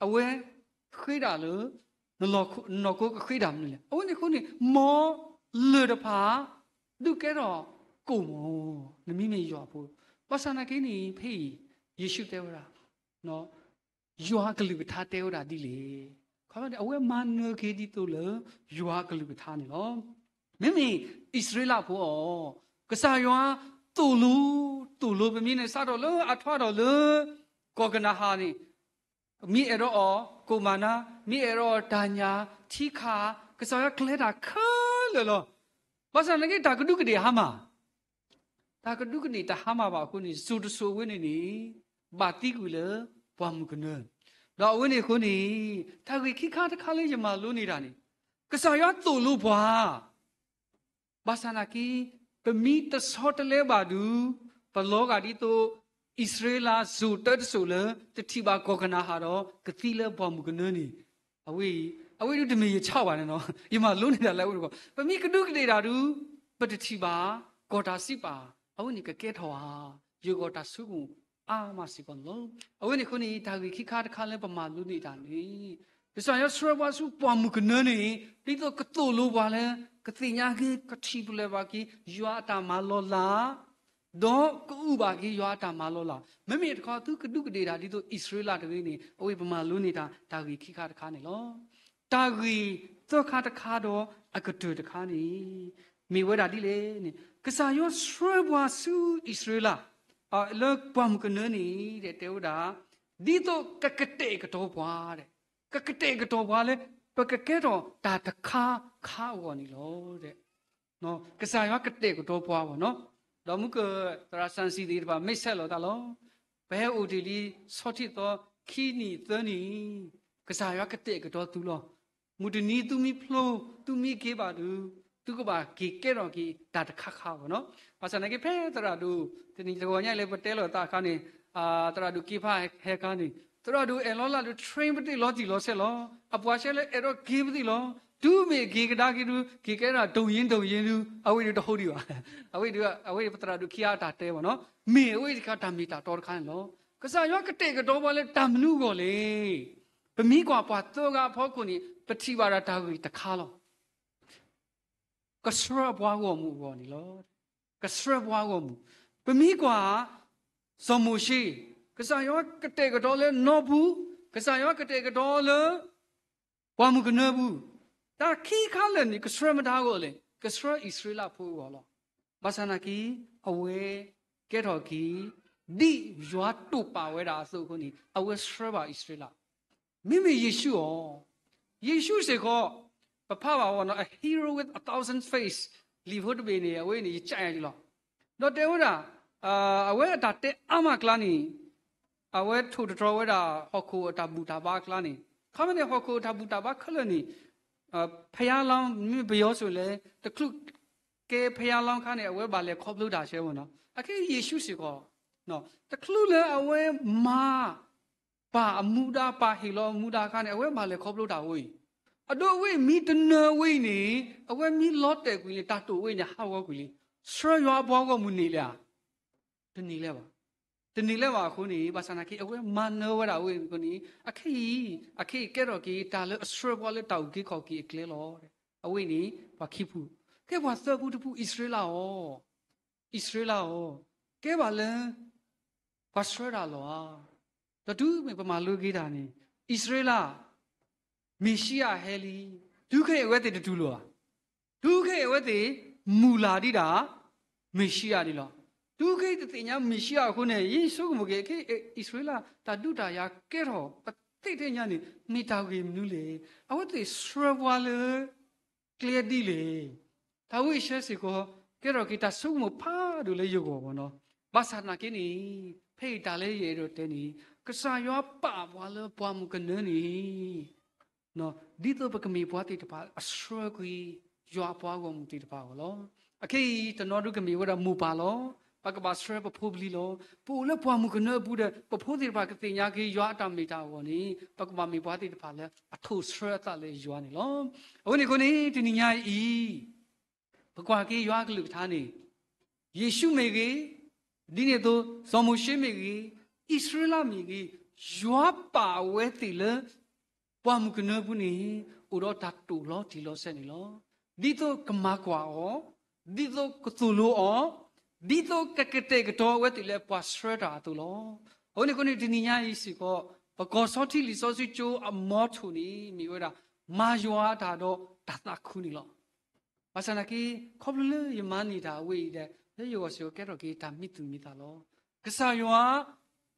အဝဲ ဃ့ဒၣ်လၢ နနီၢ်ခိကဃ့ဒၣ်မနုၤလဲၣ်. အဝဲန့ၣ်အဃိန့ၣ် မ်လၢၢ်တဖၣ် ဒုးကဲထီၣ်ကိၣ်မး နမ့မ့ၢ်ယွၤအဖိ. ဘၣ်ဆၣ်သနာ်က့န့ၣ် ဖဲအံၤ ယ့ၣ်ၡူးတဲဝဲဒၣ် ယွၤအကလုၢ်ကထါတဲဝဲဒၣ်ဒ်လဲၣ်. ခီဖျိန့ၣ် အဝဲမၤနၢၤက့ၤဒ်သိးလၢ ယွၤအကလုၢ်ကထါန့ၣ်လီၤ. မ့မ့ၢ်အံၣ်စရ့လးဖိအီၤ ကစၢ်ယွၤသိၣ်လိ သိၣ်လိပမံၤန့ၣ် စးထီၣ်လၢအထွါထီၣ်လၢ ကီၢ်ကနၤဧၣ်န့ၣ် မ့ၢ်အဲၣ်ဒိးအီၤ ကိၣ်မၤနါ, မ့ၢ်အဲၣ်ဒိးတၢ်ညၣ်, ထံခါ, ကစၢ်ယွၤကျဲၤတၢ်ခဲလၢာ်လီၤ. ဘၣ်ဆၣ်သနာ်က့ တၢ်ကဒူးကဒ့ၣ်ဟါမၢ်, တၢ်ကဒူးကဒ့ၣ်တၢ်ဟါမၢ်ဘၣ်အဃိန့ၣ် စိၤတစိၤအဝဲန့ၣ်န့ၣ် ဘၣ်သံကွံာ်လၢပှၢ်မုၢ်ကနၢ, ဒီးအဝဲန့ၣ်အဃိန့ၣ် တၢ်ဂ့ၢ်ခံခါတခါလၢယမၤလိန့ၢ်တၢ်န့ၣ် ကစၢ်ယွၤသိၣ်လိပှၤ ဘၣ်ဆၣ်သနာ်က့ ပမ့ၢ်တဆီတလဲဘၣ်ဒီး ပလီၤဂာ်ဒ်သိး အံၣ်စရ့လးစိၤတၢတစိၤလၢ တထံၣ်ဘၣ်ကီၢ်ကနၤအၣ်ဒီး ကသံလၢပှၢ်မုၢ်ကနၢန့ၣ်, အဝဲအံၤ, အဝဲဒုးတမ့ၢ်ယဆၣ်ဘၣ်န့ၣ်လီၤ. ယမၤလိန့ၢ်တၢ်လၢအဝဲတခီ, ပမ့ၢ်ကဒူးကဒ့ၣ်တၢ်ဒီး ပတထံၣ်ဘၣ် ကီၢ်တၢ်စံးပာ်, အဝဲန့ၣ်ကကဲထီၣ်ဧါ, ယဂီၢ်တၢ်ဆိကမိၣ်အါမးစ့ၢ်ကီးန့ၣ်လီၤ. အဝဲန့ၣ်အဃိန့ၣ် တၢ်ဂ့ၢ်ခံခါတခါလၢပမၤလိန့ၢ်တၢ်န့ၣ် ကစၢ်ယွၤဆှၢပှၤဆူပှၢ်မုၢ်ကနၢန့ၣ် ဒ်သိးကသိၣ်လိပှၤလၢ ကသ့ၣ်ညါက့ၤ ကထံၣ်ဖျၢၣ်ဘၣ်က့ၤ ယွၤအတၢ်မၤလီၤလး, ဒီးကအုၣ်ဘၣ်က့ၤယွၤအတၢ်မၤလီၤလး. မ့မ့ၢ်တခီ သုကဒူးကဒ့ၣ်တၢ်ဒ်သိးအံၣ်စရ့လးတဂ့ၤန့ၣ် အဝဲပမၤလိန့ၢ်တၢ် တၢ်ဂ့ၢ်ခံခါတခါန့ၣ်လီၤ. တၢ်ဂ့ၢ်သၢခါတခါဒီးအကတၢၢ်တခါန့ၣ် မ့ၢ်ဝဲဒၣ်ဒ်လဲၣ်န့ၣ် ကစၢ်ယွၤဆှၢပှၤဆူအံၣ်စရ့လး လၢပှၢ်မုၢ်ကနၢန့ၣ် တဲဝဲဒၣ် ဒ်သိးကကတဲာ်ကတီၤပှၤ, ကကတဲာ်ကတီၤပှၤလၢ ပကကဲထီၣ်တၢ်တခါခါအဂီၢ်န့ၣ်လီၤ. ကစၢ်ယွၤကတဲာ်ကတီၤပှၤဘၣ်နီၤ, ဒီးမုၢ်က သရၣ်စံးစံးသ့ၣ်တဖၣ် မ့ၢ်ဆဲးလီၤသးလီၤ. ပဟဲအိၣ်တ့ၢ်လံ ဆီထံၣ်သီ ခံနံၣ်သၢနံၣ်, ကစၢ်ယွၤကတဲာ်ကတီၤသုလီၤ. မုၢ်တနံၤသုမ့ၢ်ဖျိ သုမ့ၢ်က့ၤဘၣ်ဒီး သုကဘၣ်က့ၤကဲထီၣ်က့ၤတၢ်တခါခါဘၣ်နီၤ. ဘၣ်ဆၣ်သနာ်က့ ဖဲသရၣ်ဒိၣ် တနံၤတဂီၤညါလၢပတဲလီၤသးအခါန့ၣ်, သရၣ်ဒိၣ်က့ၤဖးဟဲခါန့ၣ် သရၣ်ဒိၣ်အဲၣ်လီၤလၢဒိၣ် train ပသ့ၣ်လီၤတံၢ်လီၤဆဲးလီၤ. အပှၤဆဲးလၢအဲၣ်ဒိးက့ၤပသ့ၣ်လီၤ. တုၤမ့ၢ်က့ၤကဒါက့ၤဒုး က့ၤကဲဒၣ်ဒိၣ်ယ့ဒိၣ်ယ့ဒုး အဝဲဒုးတဟူဒံးဘၣ်. အဝဲဒၣ် အဝဲပသရၣ်ဒိၣ်ခံဂၤအတၢ်တဲဘၣ်နီၤ. မ့ၢ်အဝဲတခါတၢ်မ့ၢ်တၢ်တီတခါန့ၣ်လီၤ. ကစၢ်ယွၤကတဲာ်ကတီၤပှၤလၢတၢ်မနုၤအဂီၢ်လဲၣ်. ပမ့ၢ်ကွၢ်ပှၤသၢဂၤအဖီခိၣ်န့ၣ် ပထံၣ်ဘၣ်ဒၣ်တၢ်ဂ့ၢ်တခါလီၤ. ကဆှၢပှၤဂီၢ်မုၢ်အဂီၢ်န့ၣ်လီၤ. ကဆှၢပှၤဂီၢ်မုၢ်. ပမ့ၢ်ကွၢ် စီၤမိၤၡ့, ကစၢ်ယွၤကတဲာ်ကတီၤလၢနီပူၤ, ကစၢ်ယွၤကတဲာ်ကတီၤလၢ ပှၢ်မုၢ်ကနၢပူၤ, တၢ်ခံခါလၢာ်န့ၣ် ကဆှၢမတၤအဂီၢ်လဲၣ်, ကဆှၢအံၣ်စရ့လးဖိအဂီၢ်လီၤ. ဘၣ်ဆၣ်သနာ်က့ အဝဲကဲထီၣ်က့ၤ ဒ်ယွၤတိာ်ပာ်ဝဲဒၣ်အသိးအဃိန့ၣ် အဝဲဆှၢဘၣ်အံၣ်စရ့လး မ့မ့ၢ်ယ့ၣ်ၡူးအီၤ, ယ့ၣ်ၡူးစ့ၢ်ကီး ပဖးဘၣ်ဝဲနီၤ a hero with a thousand face လံာ်ဖိတဘ့ၣ်န့ၣ် အဝဲန့ၣ် ယကးယၤဒ်လီၤ. ဒီးတဲဝဲဒၣ် အဝဲအတၢ်တဲအါမးအကျါန့ၣ် အဝဲထိၣ်သတြီၤဝဲဒၣ် ဟီၣ်ခိၣ်အတၢ်ဘူၣ်တၢ်ဘါအကျါန့ၣ်, ခီမ့ၢ်န့ၣ် ဟီၣ်ခိၣ်အတၢ်ဘူၣ်တၢ်ဘါခဲလၢာ်န့ၣ် ဖယါလီၤ မ့ၢ်ပယီၤစိၤလဲၣ် တချုးကဲဖယါလီၤအခါန့ၣ် အဝဲဘၣ်လဲၤခီဖျိတၢ်ဆဲးဝဲနီၤ. အခဲအံၤယ့ၣ်ၡူးစ့ၢ်ကီး တချုးလၢအဝဲမၤ ပာ်အမူဒါ ပာ်ဟ့ၣ်လီၤအမူဒါအခါန့ၣ် အဝဲဘၣ်လဲၤခီဖျိတၢ်ဝဲအံၤ, အဒိ အဝဲမ့ၢ်တနၢၤဝဲအံၤန့ၣ် အဝဲမ့ၢ်လီၤတဲာ်ကွံာ်န့ၣ် တၢ်တိာ်ဝဲအံၤန့ၣ် ဟးဂီၤကွံာ်လံ. ဆှၢယွၤအပှၤဂီၢ်မုၢ်န့ၣ်လဲၣ်ဧါ. တန့ၢ်လဲၣ်ဘၣ်. တန့ၢ်လဲၣ်ဘၣ်အဃိန့ၣ် ဘၣ်ဆၣ်သနာ်က့ အဝဲမၤနၢၤဝဲဒၣ်အဝဲအံၤအဃိန့ၣ် အခဲအံၤ, အခဲအံၤကဲထီၣ်က့ၤ တၢ်လၢအဆှၢပှၤလၢတၢ်အုၣ်က့ၤခီၣ်က့ၤအကျဲလီၤ. အဝဲန့ၣ် ပှၤခံဖု, ကဲပှၤသၢဖုတဖု အံၣ်စရ့လးအီၤ, အံၣ်စရ့လးအီၤ, ကဲဘၣ်လၢ ပှၤဆှၢတၢ်လီၤဧါ. ဒီးတုၤမ့ၢ်ပမၤလိက့ၤတၢ်န့ၣ် အံၣ်စရ့လး မ့ၣ်ၡံအၤဟဲလံ. တုၤခဲအံၤအဝဲသ့ၣ်တတူၢ်လိာ်ဘၣ်. တုၤခဲအံၤအဝဲသ့ၣ် မုၢ်လၢ်ဒံးဒၣ် မ့ၣ်ၡံအၤန့ၣ်လီၤ. တုၤခဲအံၤတသ့ၣ်ညါမ့ၣ်ၡံအၤအဃိန့ၣ် ယဆိကမိၣ်က့ၤ ခဲအံၤအံၣ်စရ့လး တၢ်ဒုးတၢ်ယၤကဲထီၣ် ပသ့ၣ်ထဲညါန့ၣ် မ့ၢ်တၢ်ဂ့ၢ်မနုၤလဲၣ်. အဝဲသ့ၣ်ဆှၢပှၤလၢ ကျဲဒ်လဲၣ်. တၢ်ဝဲအံၤဆှၢစ့ၢ်ကီး ကဲထီၣ်က့ၤတၢ်ဆိကမိၣ်ဖးဒိၣ်လၢယဂီၢ်ဘၣ်နီၤ. ဘၣ်ဆၣ်သနာ်က့န့ၣ် ဖဲအံၤတၢ်လၢယအဲၣ်ဒိးတဲန့ၣ် ကစၢ်ယွၤပာ်ပှၤလၢပှၢ်မုၢ်ကနၢန့ၣ် ဒ်သိးပကမ့ၢ်ပှၤသ့ၣ်တဖၣ်အဆှၢကွံာ် ယွၤအပှၤဂီၢ်မုၢ်သ့ၣ်တဖၣ်အဂီၢ်လီၤ. အခဲအံၤတနီၤဒုးကမ့ၢ်ဝဲဒၣ်မိၢ်ပၢ်လီၤ. ပကဘၣ်ဆှၢပဖိပလံၤလီၤ. ပအိၣ်လၢပှၢ်မုၢ်ကနၢအပူၤဒီး ပဖိသ့ၣ်တဖၣ်ကသ့ၣ်ညါက့ၤယွၤအတၢ်မ့ၢ်တၢ်အဂီၢ်န့ၣ် ပကဘၣ်မ့ၢ်ပှၤသ့ၣ်တဖၣ်လၢအထိၣ်ဆှၢအသးလၢယွၤန့ၣ်လီၤ. အဝဲန့ၣ်အဃိန့ၣ် တနံၤညါအံၤ ပကွၢ်က့ၤယွၤအကလုၢ်ကထါန့ၣ် ယ့ၣ်ၡူးမ့ၢ်ဂ့ၤ, ဒ်န့ၣ်အသိး စီၤမိၤၡ့မ့ၢ်ဂ့ၤ, အံၣ်စရ့လးမ့ၢ်ဂ့ၤ, ယွၤပာ်အဝဲသ့ၣ်လၢ ပှၢ်မုၢ်ကနၢပူၤန့ၣ် အိၣ်ဒီးတၢ်တိာ်လီၤတံၢ်လီၤဆဲးန့ၣ်လီၤ. ဒ်သိးကမၤကွၢ်အီၤ, ဒ်သိးကသိၣ်လိအီၤ, ဒ်သိးကကတဲာ်ကတီၤအဝဲသ့ၣ်လၢပှၤဆှၢတၢ်အသိးလီၤ. အဝဲန့ၣ်အဃိန့ၣ် တနံၤညါအံၤစ့ၢ်ကီး ပကီၢ်ဆီထံလံာ်စီဆှံကၠိအ motto န့ၣ် မ့ၢ်ဝဲဒၣ် မၤယွၤအတၢ်ဒီးတၢ်သးခုန့ၣ်လီၤ. ဘၣ်ဆၣ်သနာ်က့ ခီဖျိလၢယမၤန့ၢ်တၢ်အဝဲအံၤဒီး လၢယဂီၢ်စ့ၢ်ကီးကဲထီၣ်က့ၤတၢ်မံသူၣ်မံသးလီၤ. ကစၢ်ယွၤ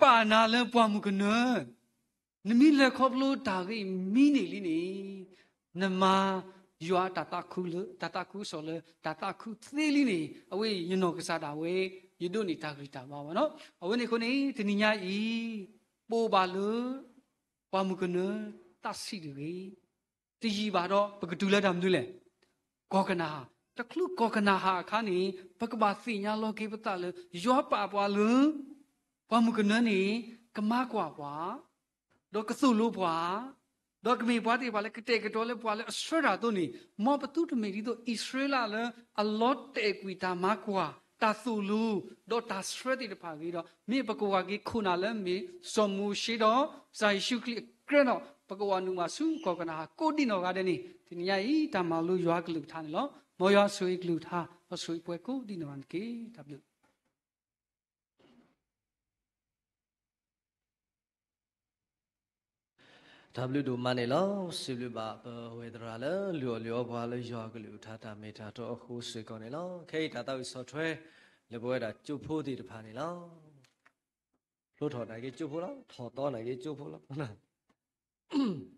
ပာ်နၤလၢပှၢ်မုၢ်ကနၢ နမ့ၢ်လဲၤခီဖျိတၢ်ဂ့ၢ်မံန့ၢ်လံန့ၣ်, နမၤယွၤတၢ်သးခုလၢ တၢ်သးခုကစီၣ်လၢ တၢ်သးခုသ့လံန့ၣ်, အဝဲအံၤယနီၢ်ကစၢ်ဒၣ်ဝဲ ယဒိးန့ၢ်တၢ်ဂံၢ်တၢ်ဘါဘၣ်နီၤ. အဝဲန့ၣ်အဃိန့ၣ် တနံၤညါအံၤ ပအိၣ်ဘၣ်လၢ ပှၢ်မုၢ်ကနၢသးဆံးတဂ့ၤ တယံာ်ဘၣ်ဒီး ပကတုၤလၢတၢ်မနုၤလဲၣ်, ကီၢ်ကနၤဧၣ်. တချုးကီၢ်ကနၤဧၣ်အခါန့ၣ် ပကဘၣ်သ့ၣ်ညါလီၤက့ၤပသးလၢ ယွၤပာ်ပှၤလၢ ပှၢ်မုၢ်ကနၢန့ၣ် ကမၤကွၢ်ပှၤ ဒီးကသိၣ်လိပှၤ, ဒီးကမ့ၢ်ပှၤသ့ၣ်တဖၣ်လၢကတဲာ်ကတီၤလၢပှၤလၢအဆှၢတၢ်အသိးန့ၣ်, မ်ပသုတမ့ၢ်ဒ်သိးအံၣ်စရ့လးလၢအလီၤတဲာ်ကွံာ်တၢ်မၤကွၢ်, တၢ်သိၣ်လိ, ဒီးတၢ်ဆှၢသ့ၣ်တဖၣ်အဂ့ၢ်ဒီး, မ့ၢ်ပကဝၤက့ၤခိၣ်နၢ်လၢမ့ၢ်စီၤမိၤၡ့ဒီး ကစၢ်ယ့ၣ်ၡူးခရံာ်အကြၢးဒီး ပကဝၤနုာ်ဘၣ်ဆူကီၢ်ကနၤဧၣ်ကိးဒံးနီၢ်ဂၤဒဲးန့ၣ်, တနံၤညါအံၤ တၢ်မၤလိယွၤကလုၢ်ကထါန့ၣ်လီၤ. မ်ယွၤဆိၣ်ဂ့ၤကလုၢ်ကထါ, ဒီးဆိၣ်ဂ့ၤပှၤကိးဒံးနီၢ်ဂၤဒဲးန့ၣ်တက့ၢ်. တၢ်ဘျုး တၢ်ဘျုးဒိၣ်မးန့ၣ်လီၤ. စံးဘျုးဘၣ်ပဝဲသရၣ်လၢ လုၢ်အီၣ်လုၢ်အီပှၤလၢယွၤကလုၢ်ကထါတၢ်မ့ၢ်တၢ်တီအဃိစ့ၢ်ကီးန့ၣ်လီၤ. ခဲအံၤတၢ်သးဝံၣ်ဆီၣ်ထွဲ လၢပဝဲဒၣ်ကၠိဖိသ့ၣ်တဖၣ်န့ၣ်လီၤ. ဖျိထီၣ်နာ်က့ကၠိဖိလီၤ, ထီၣ်သီနာ်က့ကၠိဖိလီၤ.